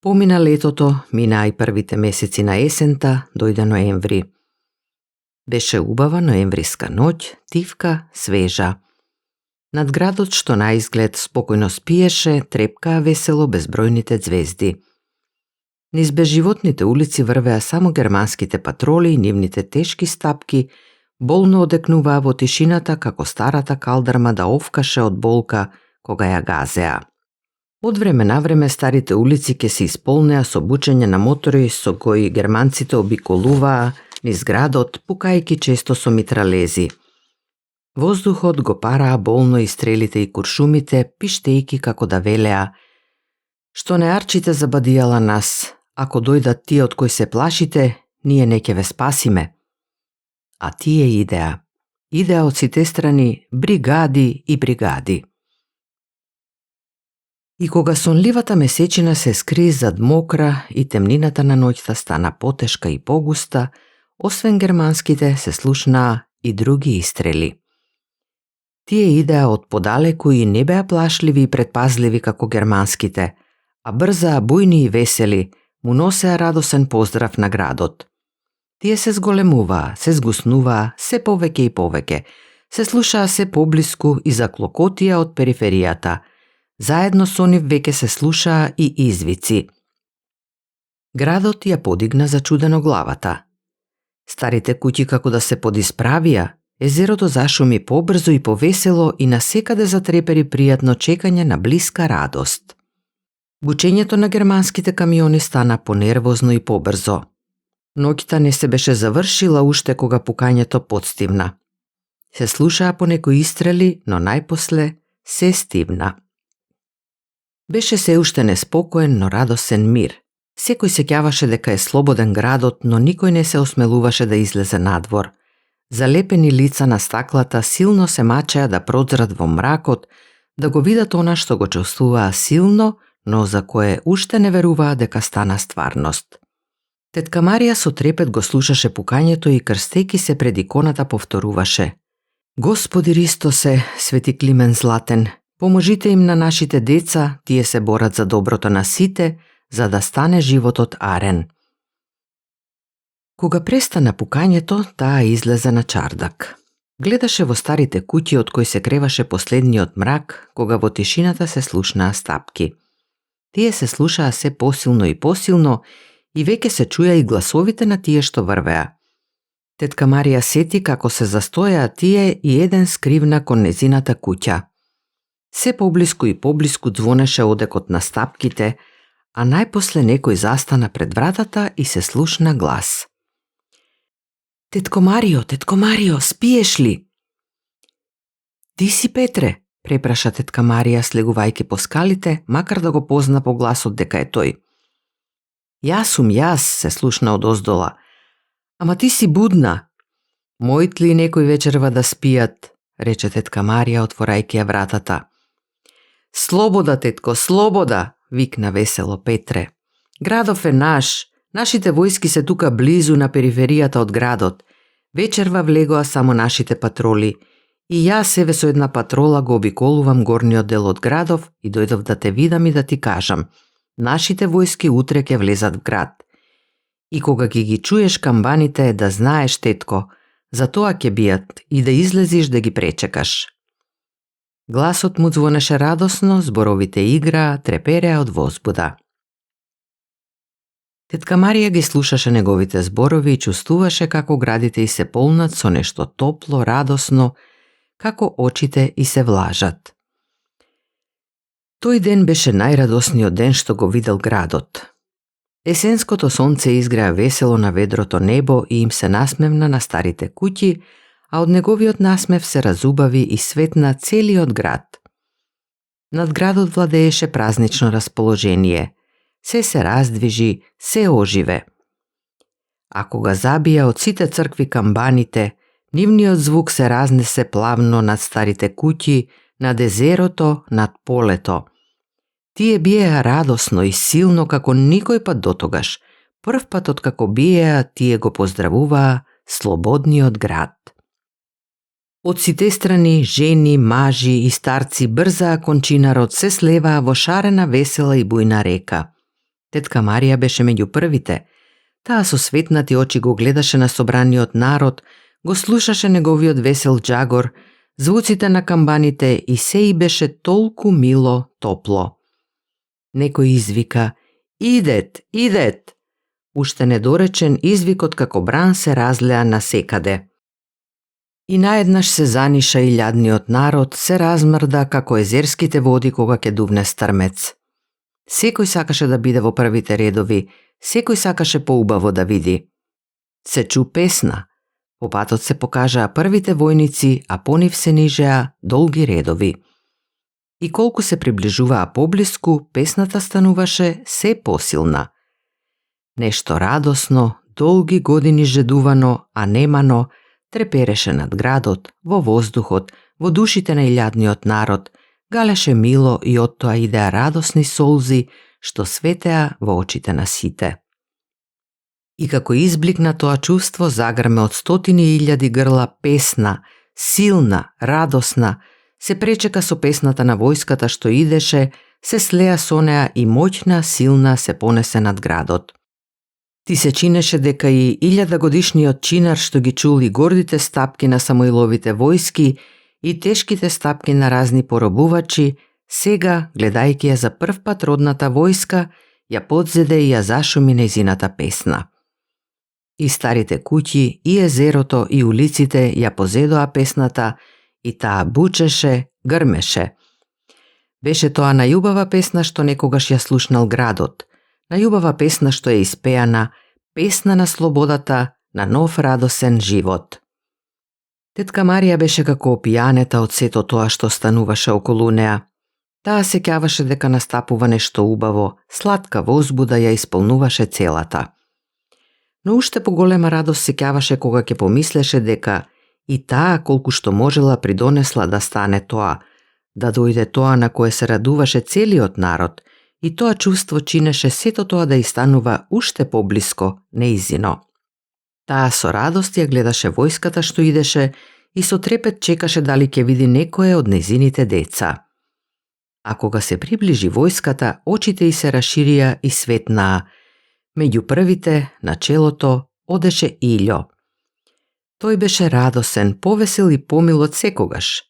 Помина летото, минаа и првите месеци на есента, дојде ноември. Беше убава ноемвриска ноќ, тивка, свежа. Над градот што на изглед спокојно спиеше, трепкаа весело безбројните ѕвезди. Низ безживотните улици врвеа само германските патроли и нивните тешки стапки болно одекнуваа во тишината како старата калдрма да овкаше од болка кога ја газеа. Од време на време старите улици ке се исполнеа со бучење на мотори со кои германците обиколуваа низ градот, пукајки често со митралези. Воздухот го параа болно и стрелите и куршумите, пиштејки како да велеа: "Што не арчите забадијала нас, ако дојдат тие од кои се плашите, ние не ќе ве спасиме." А тие идеа. Идеа од сите страни, бригади и бригади. И кога сонливата месечина се скри зад мокра и темнината на ноќта стана потешка и погуста, освен германските се слушнаа и други истрели. Тие идеа од подалеку и не беа плашливи и предпазливи како германските, а брза, бујни и весели, му носеа радосен поздрав на градот. Тие се зголемуваа, се згуснуваа, се повеќе и повеќе, се слушаа се поблиску и заклокотија од периферијата. Заедно со нив веќе се слушаа и извици. Градот ја подигна зачудено главата. Старите куќи како да се подисправија, езерото зашуми побрзо и повесело и насекаде затрепери пријатно чекање на блиска радост. Бучењето на германските камиони стана понервозно и побрзо. Ноќта не се беше завршила уште кога пукањето подстивна. Се слушаа понекои истрели, но најпосле се стивна. Беше се уште неспокоен, но радосен мир. Секој се ќаваше дека е слободен градот, но никој не се осмелуваше да излезе надвор. Залепени лица на стаклата силно се мачеа да прозрат во мракот, да го видат она што го чувствуваа силно, но за кое уште не веруваа дека стана стварност. Тетка Марија со трепет го слушаше пукањето и крстејки се пред иконата повторуваше: "Господи Ристосе, Свети Климен Златен, поможите им на нашите деца, тие се борат за доброто на сите, за да стане животот арен." Кога престана пукањето, таа излезе на чардак. Гледаше во старите куќи од кои се креваше последниот мрак, кога во тишината се слушнаа стапки. Тие се слушаа се посилно и посилно и веќе се чуја и гласовите на тие што врвеа. Тетка Марија сети како се застојаа тие и еден скривна кон незината куќа. Се поблиску и поблиску звонеше одекот на стапките, а најпосле некој застана пред вратата и се слушна глас. Тетко Марио, спиеш ли?" "Ти си Петре?" препраша тетка Марија слегувајќи по скалите, макар да го позна по гласот дека е тој. "Јас сум јас," се слушна од оздола. "Ама ти си будна." "Мојт ли некој вечерва да спијат?" рече тетка Марија отворајќи ја вратата. "Слобода, тетко, слобода!" викна весело Петре. "Градов е наш. Нашите војски се тука близу на периферијата од градот. Вечерва влегоа само нашите патроли. И јас себе со една патрола го обиколувам горниот дел од градов и дојдов да те видам и да ти кажам. Нашите војски утре ќе влезат в град. И кога ги чуеш камбаните, да знаеш, тетко, за тоа ќе бијат и да излезиш да ги пречекаш." Гласот му звонеше радосно, зборовите играа, трепереа од возбуда. Тетка Марија ги слушаше неговите зборови и чувствуваше како градите и се полнат со нешто топло, радосно, како очите и се влажат. Тој ден беше најрадосниот ден што го видел градот. Есенското сонце изгреа весело на ведрото небо и им се насмевна на старите куќи, а од неговиот насмев се разубави и светна целиот град. Над градот владееше празнично расположение. Се раздвижи, се оживе. А кога забија од сите цркви камбаните, нивниот звук се разнесе плавно над старите куќи, над езерото, над полето. Тие биеа радосно и силно како никој пат дотогаш. Прв пат откако биеа, тие го поздравуваа слободниот град. Од сите страни, жени, мажи и старци брзаа кон чинарот, се слеваа во шарена, весела и бујна река. Тетка Марија беше меѓу првите. Таа со светнати очи го гледаше на собраниот народ, го слушаше неговиот весел џагор, звуците на камбаните и се и беше толку мило, топло. Некој извика: "Идет, идет!" Уште недоречен, извикот како бран се разлеа насекаде. И наеднаш се заниша и илјадниот народ, се размрда како езерските води кога ќе дувне стрмец. Секој сакаше да биде во првите редови, секој сакаше поубаво да види. Се чу песна. По патот се покажаа првите војници, а по нив се нижеа долги редови. И колку се приближуваа поблиску, песната стануваше се посилна. Нешто радосно, долги години жедувано, а немано, трепереше над градот, во воздухот, во душите на илјадниот народ, галеше мило и од тоа идеа радосни солзи, што светеа во очите на сите. И како изблик на тоа чувство загрме од стотини илјади грла песна, силна, радосна, се пречека со песната на војската што идеше, се слеа со неа и моќна, силна се понесе над градот. Ти се чинеше дека и 1000-годишниот чинар што ги чул и гордите стапки на Самуиловите војски и тешките стапки на разни поробувачи, сега, гледајќи ја за прв пат родната војска, ја подзеде и ја зашуми нејзината песна. И старите куќи, и езерото, и улиците ја позедоа песната и таа бучеше, грмеше. Беше тоа најубава песна што некогаш ја слушнал градот, најубава песна што е испеана, песна на слободата, на нов радосен живот. Тетка Марија беше како опијанета од сето тоа што стануваше околу неа. Таа сеќаваше дека настапува нешто убаво, сладка возбуда ја исполнуваше целата. Но уште поголема радост сеќаваше кога ќе помислеше дека и таа колку што можела придонесла да стане тоа, да дојде тоа на кое се радуваше целиот народ, и тоа чувство чинеше сето тоа да и станува уште поблиско, неизино. Таа со радост ја гледаше војската што идеше и со трепет чекаше дали ќе види некое од нејзините деца. А кога се приближи војската, очите ѝ се расширија и светнаа. Меѓу првите, на челото, одеше Илјо. Тој беше радосен, повесел и помил од секогаш.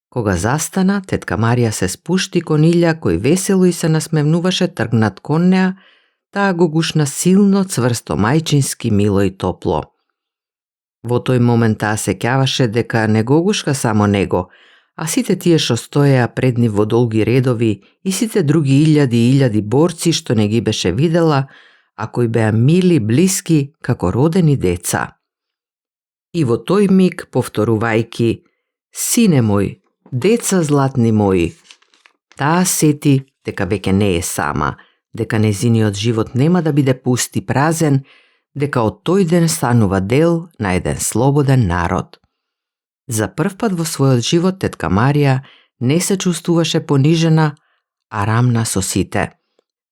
Кога застана, тетка Марија се спушти кон Илја, кој весело и се насмевнуваше тргнат кон неа, таа го гушна силно, цврсто, мајчински, мило и топло. Во тој момент таа сеќаваше дека не го гушка само него, а сите тие што стоеа пред нив во долги редови и сите други илјади и илјади борци што не ги беше видела, а кои беа мили, блиски, како родени деца. И во тој миг, повторувајки: "Сине мој, деца златни мои", таа сети дека веќе не е сама, дека нејзиниот живот нема да биде пуст и празен, дека од тој ден станува дел на еден слободен народ. За прв пат во својот живот тетка Марија не се чувствуваше понижена, а рамна со сите.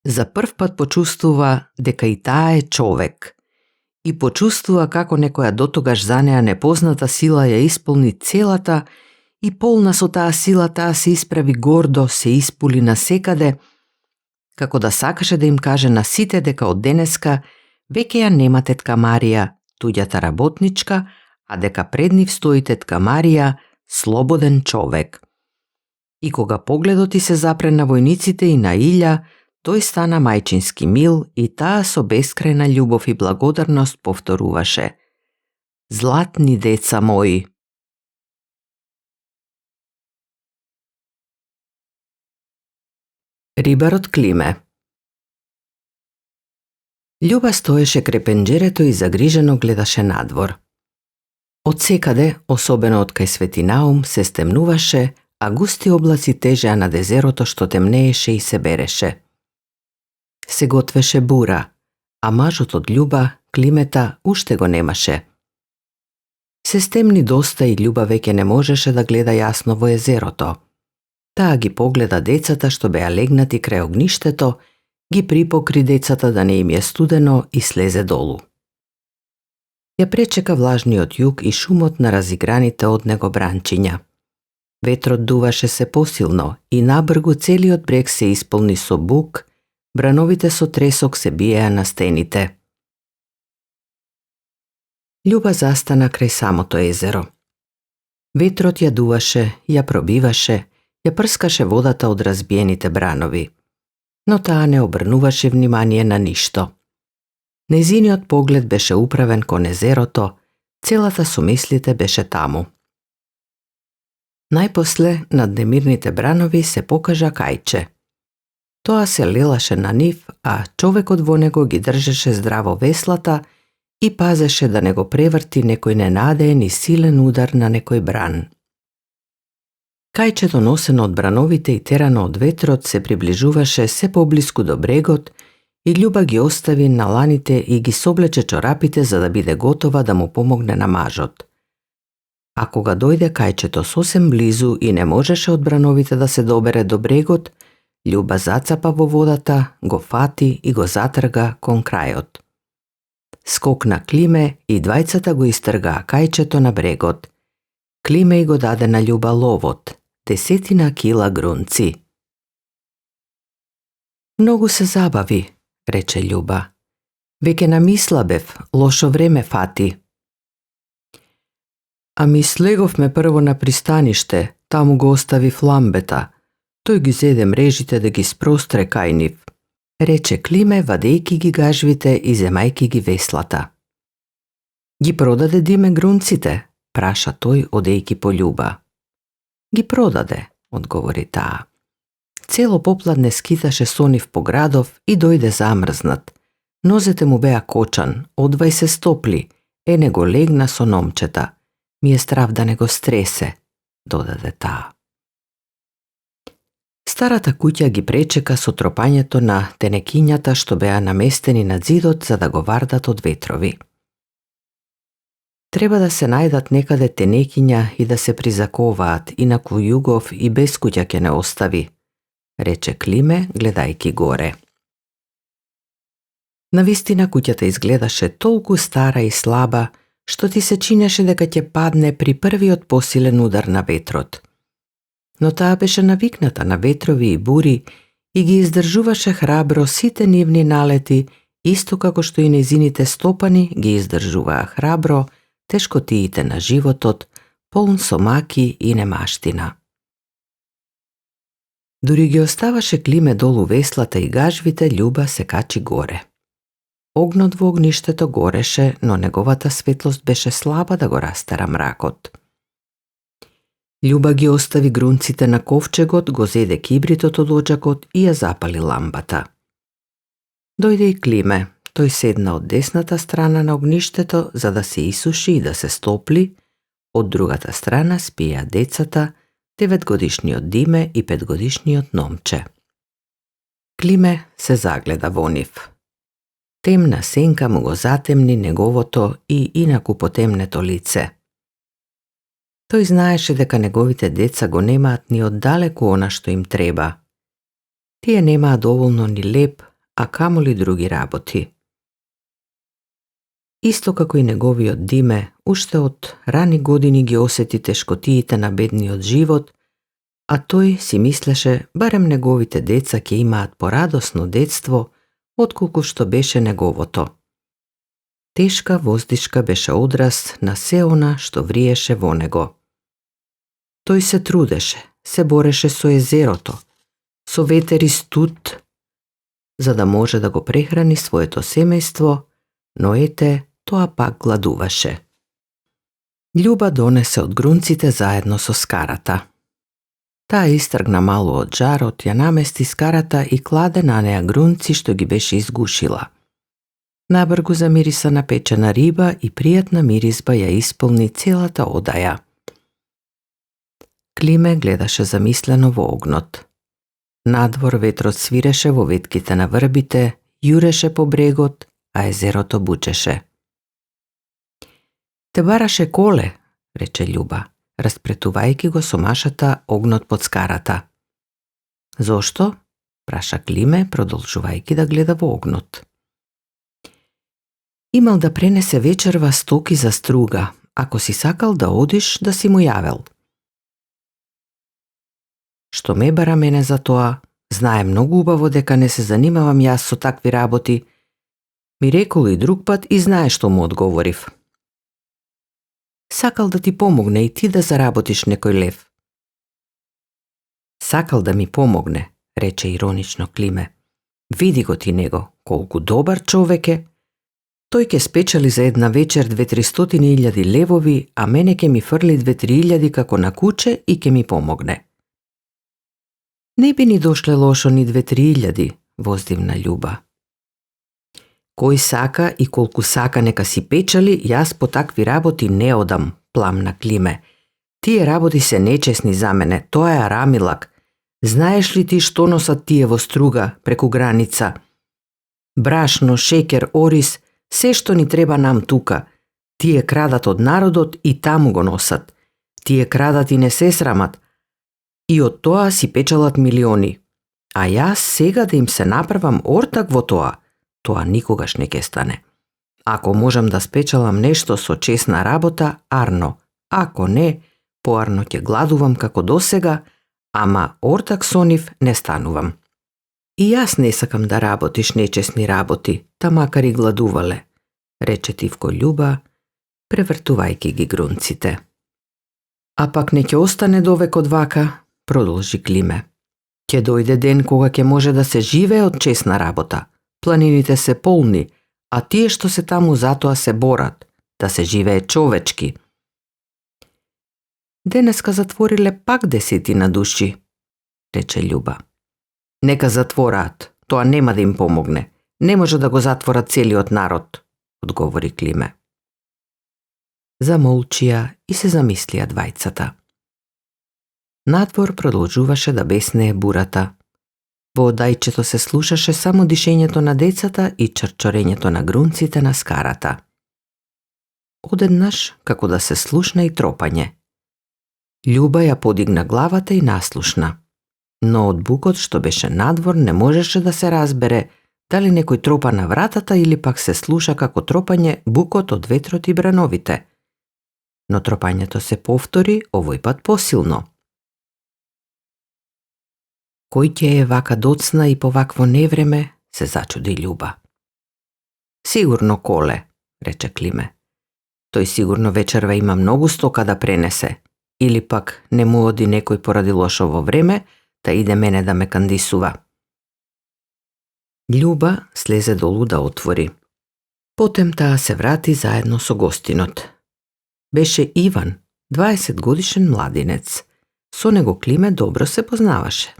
За прв пат почувствува дека и таа е човек. И почувствува како некоја дотогаш за неа непозната сила ја исполни целата и полна со таа сила таа се исправи гордо, се испули насекаде, како да сакаше да им каже на сите дека од денеска веќе ја нема тетка Марија, туѓата работничка, а дека пред нив стои тетка Марија, слободен човек. И кога погледот и се запре на војниците и на Илја, тој стана мајчински мил и таа со бескрајна љубов и благодарност повторуваше: "Златни деца мои." Рибарот Климе. Љуба стоеше крај пенџерето и загрижено гледаше надвор. Од секаде, особено од кај Светинаум, се стемнуваше, а густи облаци тежеа над езерото што темнееше и се береше. Се готвеше бура, а мажот од Љуба, Климета, уште го немаше. Се стемни доста и Љуба веќе не можеше да гледа јасно во езерото. Таа ги погледа децата што беа легнати крај огништето, ги припокри децата да не им е студено и слезе долу. Ја пречека влажниот југ и шумот на разиграните од него бранчиња. Ветрот дуваше се посилно и набргу целиот брег се исполни со бук, брановите со тресок се биеа на стените. Љуба застана крај самото езеро. Ветрот ја дуваше, ја пробиваше, ја прскаше водата од разбиените бранови, но таа не обрнуваше внимание на ништо. Нејзиниот поглед беше управен кон езерото, целата со мислите беше таму. Најпосле, над немирните бранови се покажа Кајче. Тоа се лелаше на нив, а човекот во него ги држеше здраво веслата и пазеше да не го преврти некој ненадеен и силен удар на некој бран. Кајчето, носено од брановите и терано од ветрот, се приближуваше се поблиску до брегот и Љуба ги остави на ланите и ги соблече чорапите за да биде готова да му помогне на мажот. А кога дојде Кајчето сосем близу и не можеше од брановите да се добере до брегот, Љуба зацапа во водата, го фати и го затрга кон крајот. Скокна Климе и двајцата го истргаа Кајчето на брегот. Климе и го даде на Љуба ловот, 10 кила грунци. Многу се забави, рече Љуба. Веќе намисла бев, лошо време фати. Ами слеговме прво на пристаниште, таму го остави ламбета. Тој ги зеде мрежите да ги спростре кај нив, рече Климе, вадејки ги гажвите и земајки ги веслата. Ги продаде Диме грунците, праша тој, одејки по Љуба. Ги продаде, одговори таа. Цело попладне скиташе со нив по градов и дојде замрзнат. Нозете му беа кочан, одвај се стопли, не го легна со номчета. Ми е страв да не го стресе, додаде таа. Старата куќа ги пречека со тропањето на тенекињата што беа наместени на зидот за да го вардат од ветрови. Треба да се најдат некаде тенекиња и да се призаковаат, инаку Југов и без куќа ќе не остави, рече Климе, гледајки горе. Навистина куќата изгледаше толку стара и слаба, што ти се чинеше дека ќе падне при првиот посилен удар на ветрот. Но таа беше навикната на ветрови и бури и ги издржуваше храбро сите нивни налети, исто како што и нејзините стопани ги издржуваа храбро тешкотиите на животот, полн со маки и немаштина. Дури ги оставаше Климе долу веслата и гажвите, Љуба се качи горе. Огнот во огништето гореше, но неговата светлост беше слаба да го растера мракот. Љуба ги остави грунците на ковчегот, го зеде кибритот од оджакот и ја запали ламбата. Дојде и Климе. Тој седна од десната страна на огништето за да се исуши и да се стопли. Од другата страна спија децата, 9-годишниот Диме и 5-годишниот Номче. Климе се загледа во нив. Темна сенка му го затемни неговото и инаку потемнето лице. Тој знаеше дека неговите деца го немаат ни оддалеку она што им треба. Тие немаат доволно ни леп, а камоли други работи. Исто како и неговиот Диме, уште од рани години ги осети тешкотиите на бедниот живот, а тој си мислеше барем неговите деца ќе имаат порадосно детство, отколку што беше неговото. Тешка воздишка беше одраз на се она што вриеше во него. Тој се трудеше, се бореше со езерото, со ветер и студ, за да може да го прехрани своето семејство, но ете, тоа пак гладуваше. Љуба донесе од грунците заедно со скарата. Таа истргна мало од жарот, ја намести скарата и кладе на неа грунци што ги беше изгушила. Набргу замириса на печена риба и пријатна миризба ја исполни целата одаја. Климе гледаше замислено во огнот. Надвор ветрот свиреше во ветките на врбите, јуреше по брегот, а езерото бучеше. Те бараше коле, рече Љуба, распретувајќи го со машата огнот под скарата. Зошто? Праша Климе, продолжувајќи да гледа во огнот. Имал да пренесе вечерва стоки за струга, ако си сакал да одиш, да си му јавел. Што ме бара мене за тоа, знае многу убаво дека не се занимавам јас со такви работи. Ми рекол и друг пат и знае што му одговорив. Сакал да ти помогне и ти да заработиш некој лев. Сакал да ми помогне, рече иронично Климе. Види го ти него, колку добар човек е. Тој ќе спечали за една вечер 200-300.000 левови, а мене ќе ми фрли 2-3.000 како на куче и ќе ми помогне. Не би ни дошле лошо ни 2-3.000, воздивна Љуба. Кој сака и колку сака нека си печали, јас по такви работи не одам, пламна Климе. Тие работи се нечесни за мене, тоа е арамилак. Знаеш ли ти што носат тие во струга, преку граница? Брашно, шекер, ориз, се што ни треба нам тука. Тие крадат од народот и таму го носат. Тие крадат и не се срамат. И од тоа си печалат милиони. А јас сега да им се направам ортак во тоа, тоа никогаш не ќе стане. Ако можам да спечалам нешто со чесна работа, арно. Ако не, поарно ќе гладувам како досега, ама ортак со нив не станувам. И јас не сакам да работиш нечесни работи, та макар и гладувале, рече тивко Љуба, превртувајќи ги грунците. А пак не ќе остане довекот вака, продолжи Климе. Ќе дојде ден кога ќе може да се живее од чесна работа. Планините се полни, а тие што се таму затоа се борат, да се живее човечки. Денеска затвориле пак 10 души, рече Љуба. Нека затвораат, тоа нема да им помогне. Не може да го затворат целиот народ, одговори Климе. Замолчија и се замислија двајцата. Надвор продолжуваше да беснее бурата. Во одајчето се слушаше само дишењето на децата и чрчорењето на грунците на скарата. Одеднаш, како да се слушна и тропање. Љуба ја подигна главата и наслушна. Но од букот што беше надвор не можеше да се разбере дали некој тропа на вратата или пак се слуша како тропање букот од ветрот и брановите. Но тропањето се повтори, овој пат посилно. Кој ќе е вака доцна и по вакво невреме, се зачуди Љуба. Сигурно Коле, рече Климе. Тој сигурно вечерва има многу стока да пренесе, или пак не му оди некој поради лошово време, да иде мене да ме кандисува. Љуба слезе долу да отвори. Потем таа се врати заедно со гостинот. Беше Иван, 20 годишен младинец. Со него Климе добро се познаваше.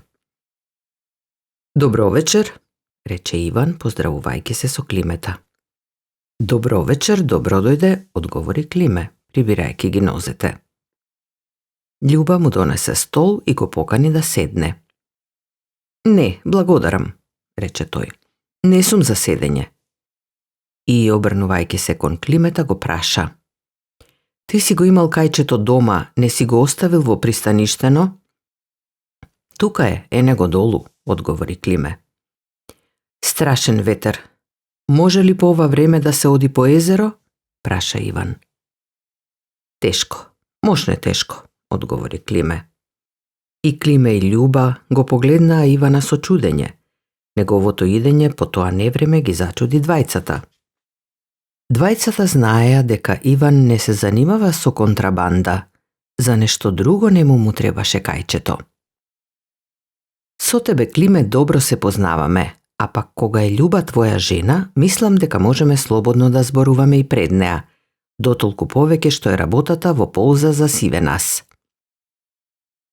Добро вечер, рече Иван, поздравувајќи се со Климета. Добро вечер, добро дојде, одговори Климе, прибирајќи ги нозете. Љуба му донесе стол и го покани да седне. Не, благодарам, рече тој. Не сум за седење. И, обрнувајќи се кон Климета, го праша. Ти си го имал кајчето дома, не си го оставил во пристаништено? Тука е, ене го долу, одговори Климе. Страшен ветер. Може ли по ова време да се оди по езеро? Праша Иван. Тешко, можне тешко, одговори Климе. И Климе и Љуба го погледнаа Ивана со чудење. Неговото идење по тоа невреме ги зачуди двајцата. Двајцата знаеа дека Иван не се занимава со контрабанда. За нешто друго не му требаше кајчето. Со тебе, Климе, добро се познаваме, а пак кога е Љуба твоја жена, мислам дека можеме слободно да зборуваме и пред неа, дотолку повеќе што е работата во полза за сиве нас.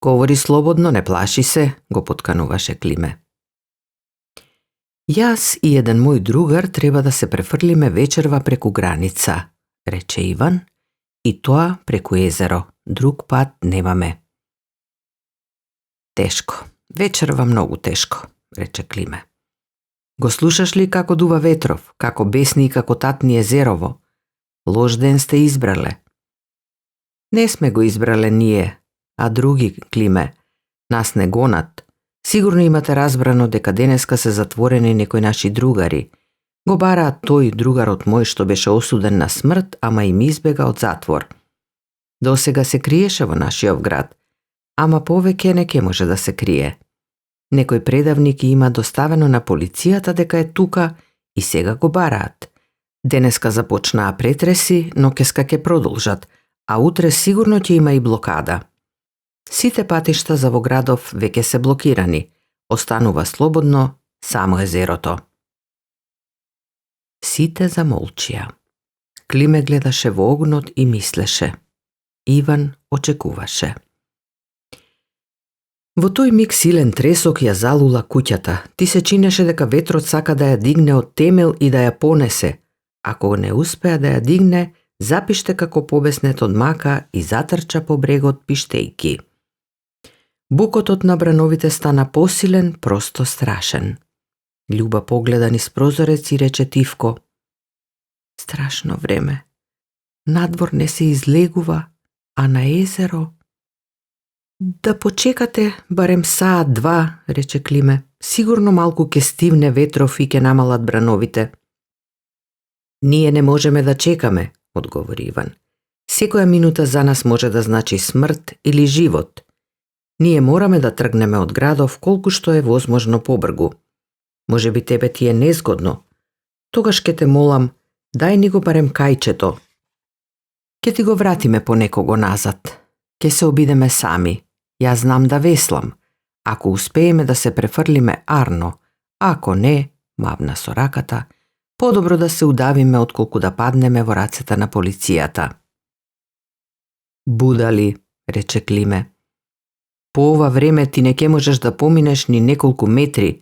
Говори слободно, не плаши се, го поткануваше Климе. Јас и еден мој другар треба да се префрлиме вечерва преку граница, рече Иван, и тоа преку езеро, друг пат немаме. Тешко, вечерва многу тешко, рече Климе. Го слушаш ли како дува ветров, како бесни и како татни езерово? Лош ден сте избрале. Не сме го избрале ние, а други, Климе, нас не гонат. Сигурно имате разбрано дека денеска се затворени некои наши другари. Го бараат тој другарот мој што беше осуден на смрт, ама им избега од затвор. Досега се криеше во нашиот град, ама повеќе не ке може да се крие. Некој предавник има доставено на полицијата дека е тука и сега го бараат. Денеска започнаа претреси, но ке продолжат, а утре сигурно ќе има и блокада. Сите патишта за во градов веќе се блокирани, останува слободно само езерото. Сите замолчија. Климе гледаше во огнот и мислеше. Иван очекуваше. Во тој миг силен тресок ја залула куќата. Ти се чинеше дека ветрот сака да ја дигне од темел и да ја понесе. Ако не успеа да ја дигне, запиште како побеснет од мака и затрча по брегот пиштејки. Букотот на брановите стана посилен, просто страшен. Љуба погледа низ прозорец и рече тивко. Страшно време. Надвор не се излегува, а на езеро... Да почекате барем саат-два, рече Климе. Сигурно малку ке стивне ветров и ке намалат брановите. Ние не можеме да чекаме, одговори Иван. Секоја минута за нас може да значи смрт или живот. Ние мораме да тргнеме од градов колку што е возможно побргу. Може би тебе ти е незгодно. Тогаш ке те молам, дај ни го барем кајчето. Ке ти го вратиме по некого назад. Ке се обидеме сами. Јас знам да веслам. Ако успееме да се префрлиме арно, ако не, мавна со раката, подобро да се удавиме отколку да паднеме во рацете на полицијата. Будали, рече Климе. По ова време ти не ке можеш да поминеш ни неколку метри.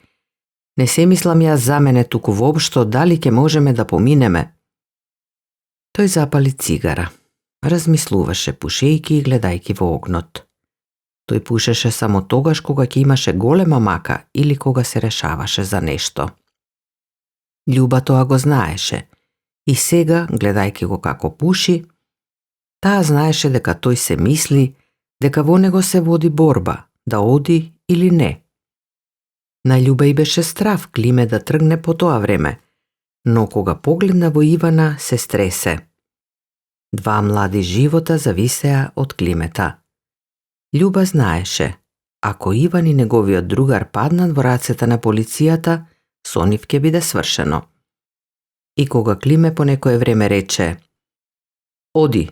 Не се мислам јас за мене, туку воопшто дали ке можеме да поминеме. Тој запали цигара. Размислуваше пушејки и гледајки во огнот. Тој пушеше само тогаш кога ќе имаше голема мака или кога се решаваше за нешто. Љуба тоа го знаеше и сега, гледајки го како пуши, таа знаеше дека тој се мисли дека во него се води борба, да оди или не. На Љуба и беше страв Климе да тргне по тоа време, но кога погледна во Ивана се стресе. Два млади живота зависеа од Климета. Љуба знаеше, ако Иван и неговиот другар паднат во рацете на полицијата, со нив ќе биде свршено. И кога Климе по некое време рече: Оди,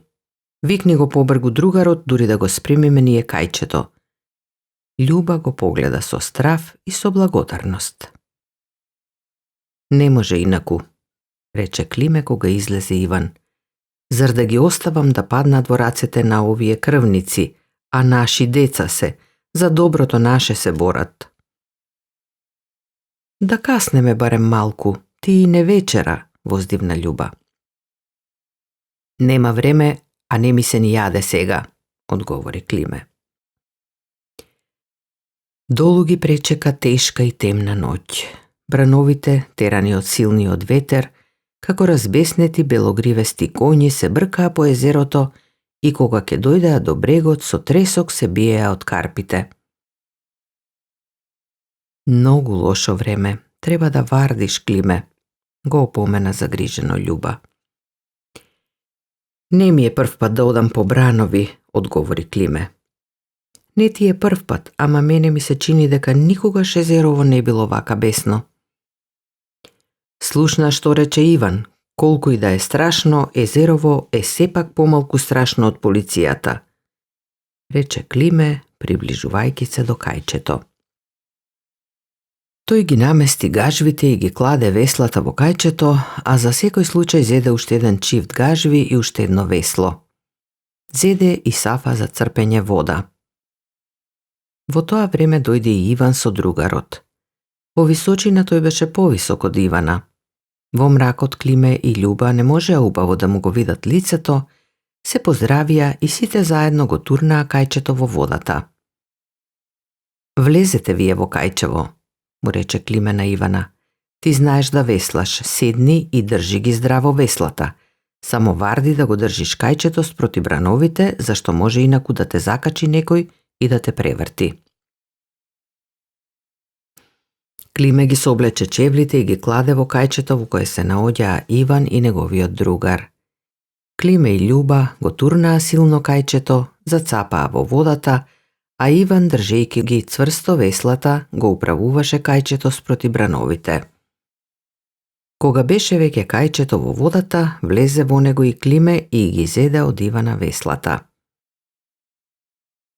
викни го побргу другарот, дури да го спремиме ние кајчето. Љуба го погледа со страв и со благодарност. Не може инаку, рече Климе кога излезе Иван. Зар да ги оставам да паднат во рацете на овие крвници, а наши деца се, за доброто наше се борат. Да каснеме барем малку, ти и не вечера, воздивна Љуба. Нема време, а не ми се ни јаде сега, одговори Климе. Долу ги пречека тешка и темна ноќ. Брановите, терани од силниот ветер, како разбеснети белогривести коњи се бркаа по езерото и кога ќе дојдеа до брегот со тресок се биеа од карпите. Многу лошо време, треба да вардиш, Климе, го опомена загрижено Љуба. Не ми е прв пат да одам по бранови, одговори Климе. Не ти е прв пат, ама мене ми се чини дека никогаш езерово не било вака бесно. Слушна што рече Иван, колку и да е страшно, езерово е сепак помалку страшно од полицијата, рече Климе, приближувајќи се до кајчето. Тој ги намести гажвите и ги кладе веслата во кајчето, а за секој случај зеде уште еден чифт гажви и уште едно весло. Зеде и сафа за црпење вода. Во тоа време дојде и Иван со другарот. По височина тој беше повисок од Ивана. Во мракот Климе и Љуба не можеа убаво да му го видат лицето, се поздравија и сите заедно го турнаа кајчето во водата. Влезете вие во кајчево, му рече Климе на Ивана. Ти знаеш да веслаш, седни и држи ги здраво веслата. Само варди да го држиш кајчето спроти брановите, зашто може инаку да те закачи некој и да те преврти. Климе ги соблече чевлите и ги кладе во кајчето во кое се наоѓаа Иван и неговиот другар. Климе и Љуба го турнаа силно кајчето, зацапаа во водата, а Иван, држејќи ги цврсто веслата, го управуваше кајчето спроти брановите. Кога беше веќе кајчето во водата, влезе во него и Климе и ги зеде од Ивана веслата.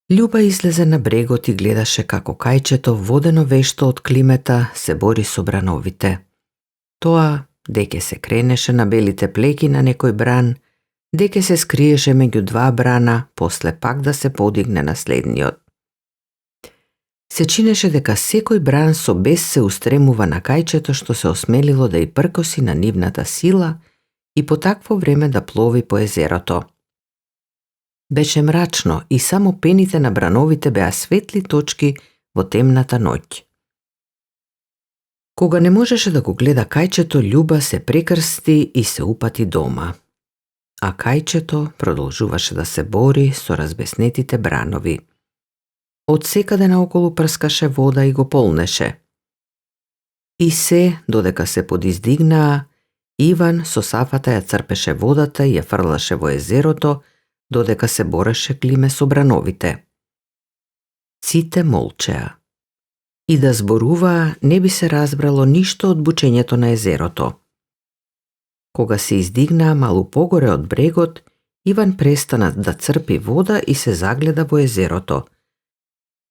Љуба излезе на брегот и гледаше како кајчето, водено вешто од Климета, се бори со брановите. Тоа, деќе се кренеше на белите плеки на некој бран, деќе се скриеше меѓу два брана, после пак да се подигне на следниот. Се чинеше дека секој бран со бес се устремува на кајчето што се осмелило да ја пркоси на нивната сила и по такво време да плови по езерото. Беше мрачно и само пените на брановите беа светли точки во темната ноќ. Кога не можеше да го гледа кајчето, Љуба се прекрсти и се упати дома. А кајчето продолжуваше да се бори со разбеснетите бранови. Од секаде наоколу прскаше вода и го полнеше. И се, додека се подиздигнаа, Иван со сафата ја црпеше водата и ја фрлаше во езерото, додека се бореше Климе со брановите. Сите молчеа. И да зборуваа, не би се разбрало ништо од бучењето на езерото. Кога се издигнаа малу погоре од брегот, Иван престана да црпи вода и се загледа во езерото.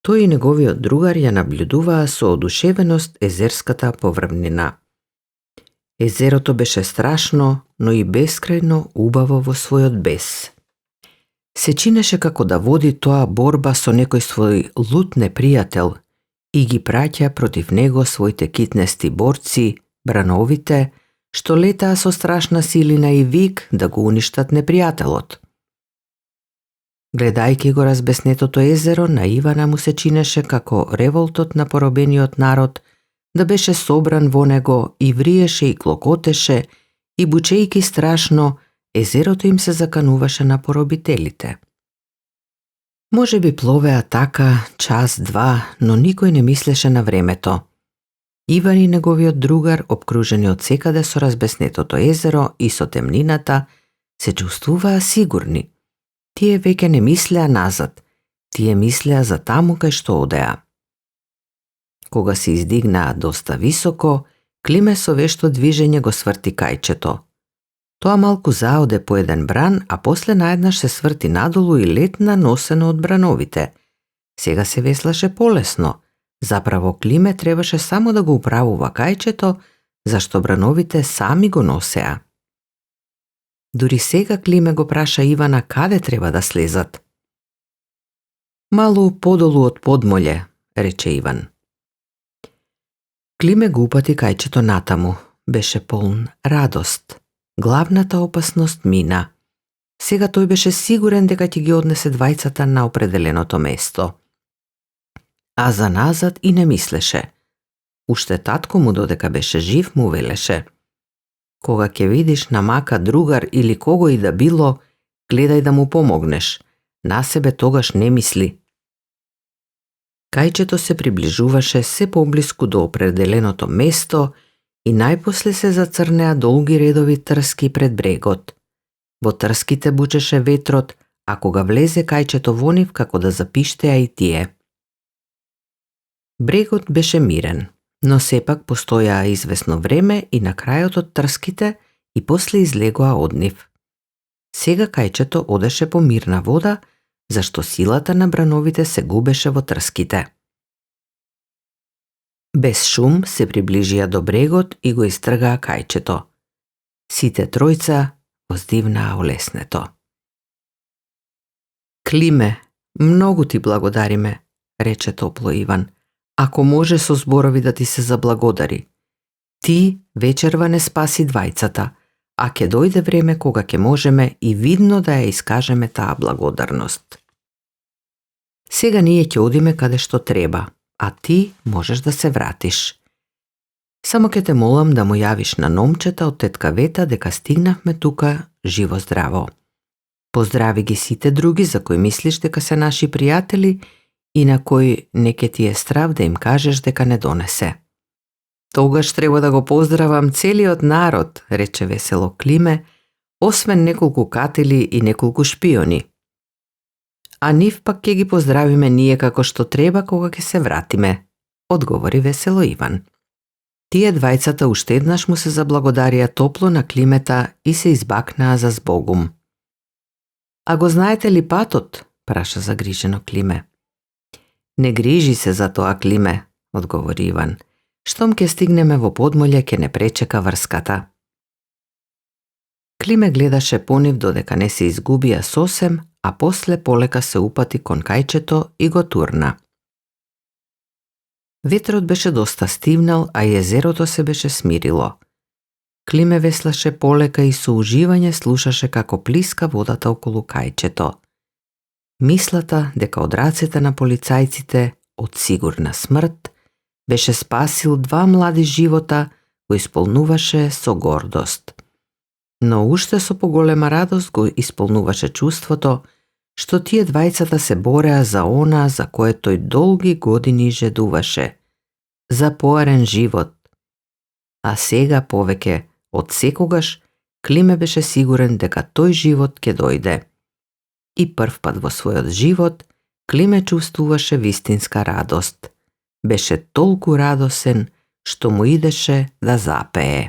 Тој и неговиот другар ја наблюдуваа со одушевеност езерската поврвнина. Езерото беше страшно, но и бескрајно убаво во својот бес. Се чинеше како да води тоа борба со некој свој лут непријател и ги праќа против него своите китнести борци, брановите, што летаа со страшна силина и вик да го уништат непријателот. Гледајќи го разбеснетото езеро, на Ивана му се чинеше како револтот на поробениот народ да беше собран во него и вриеше и клокотеше и бучејки страшно, езерото им се закануваше на поробителите. Може би пловеа така час-два, но никој не мислеше на времето. Иван и неговиот другар, обкружени од секаде со разбеснетото езеро и со темнината, се чувствуваа сигурни. Тие веќе не мислеа назад, тие мислеа за таму кај што одеа. Кога се издигнаа доста високо, Климе со вешто движење го сврти кајчето. Тоа малку заоде по еден бран, а после наеднаш се сврти надолу и летна носено од брановите. Сега се веслаше полесно. Заправо Климе требаше само да го управува кајчето, зашто брановите сами го носеа. Дури сега Климе го праша Ивана каде треба да слезат. Малу подолу од подмолје, рече Иван. Климе го упати кајчето натаму. Беше полн радост. Главната опасност мина. Сега тој беше сигурен дека ќе ги однесе двајцата на определеното место. А за назад и не мислеше. Уште татко му додека беше жив му велеше: кога ќе видиш на мака другар или кого и да било, гледај да му помогнеш. На себе тогаш не мисли. Кајчето се приближуваше се поблиску до определеното место и најпосле се зацрнеа долги редови трски пред брегот. Во трските бучеше ветрот, а кога влезе кајчето во нив како да запиштеа и тие. Брегот беше мирен, но сепак постојаа извесно време и на крајот од трските и после излегоа од нив. Сега кајчето одеше по мирна вода, зашто силата на брановите се губеше во трските. Без шум се приближија до брегот и го истргаа кајчето. Сите тројца воздивнаа олеснето. Климе, многу ти благодариме, рече топло Иван. Ако може со зборови да ти се заблагодари. Ти вечерва не спаси двајцата, а ќе дојде време кога ќе можеме и видно да ја искажеме таа благодарност. Сега ние ќе одиме каде што треба, а ти можеш да се вратиш. Само ќе те молам да му јавиш на номчета од тетка Вета дека стигнавме тука живо-здраво. Поздрави ги сите други за кои мислиш дека се наши пријатели и на кои не ке ти е страв да им кажеш дека не донесе. Тогаш треба да го поздравам целиот народ, рече весело Климе, освен неколку катели и неколку шпиони. А нив пак ќе ги поздравиме ние како што треба кога ќе се вратиме, одговори весело Иван. Тие двајцата уште еднаш му се заблагодарија топло на Климета и се избакнаа за збогум. А го знаете ли патот? Праша загрижено Климе. Не грижи се за тоа, Климе, одговори Иван. Штом ке стигнеме во подмолје, ке не пречека врската. Климе гледаше по нив додека не се изгубија сосем, а после полека се упати кон кајчето и го турна. Ветрот беше доста стивнал, а и езерото се беше смирило. Климе веслаше полека и со уживање слушаше како плиска водата околу кајчето. Мислата дека од рацете на полицајците, од сигурна смрт, беше спасил 2 млади живота, го исполнуваше со гордост. Но уште со поголема радост го исполнуваше чувството што тие двајцата се бореа за она за кое тој долги години жедуваше, за поарен живот. А сега повеќе од секогаш Климе беше сигурен дека тој живот ќе дојде. И првпат во својот живот Климе чувствуваше вистинска радост. Беше толку радосен што му идеше да запее.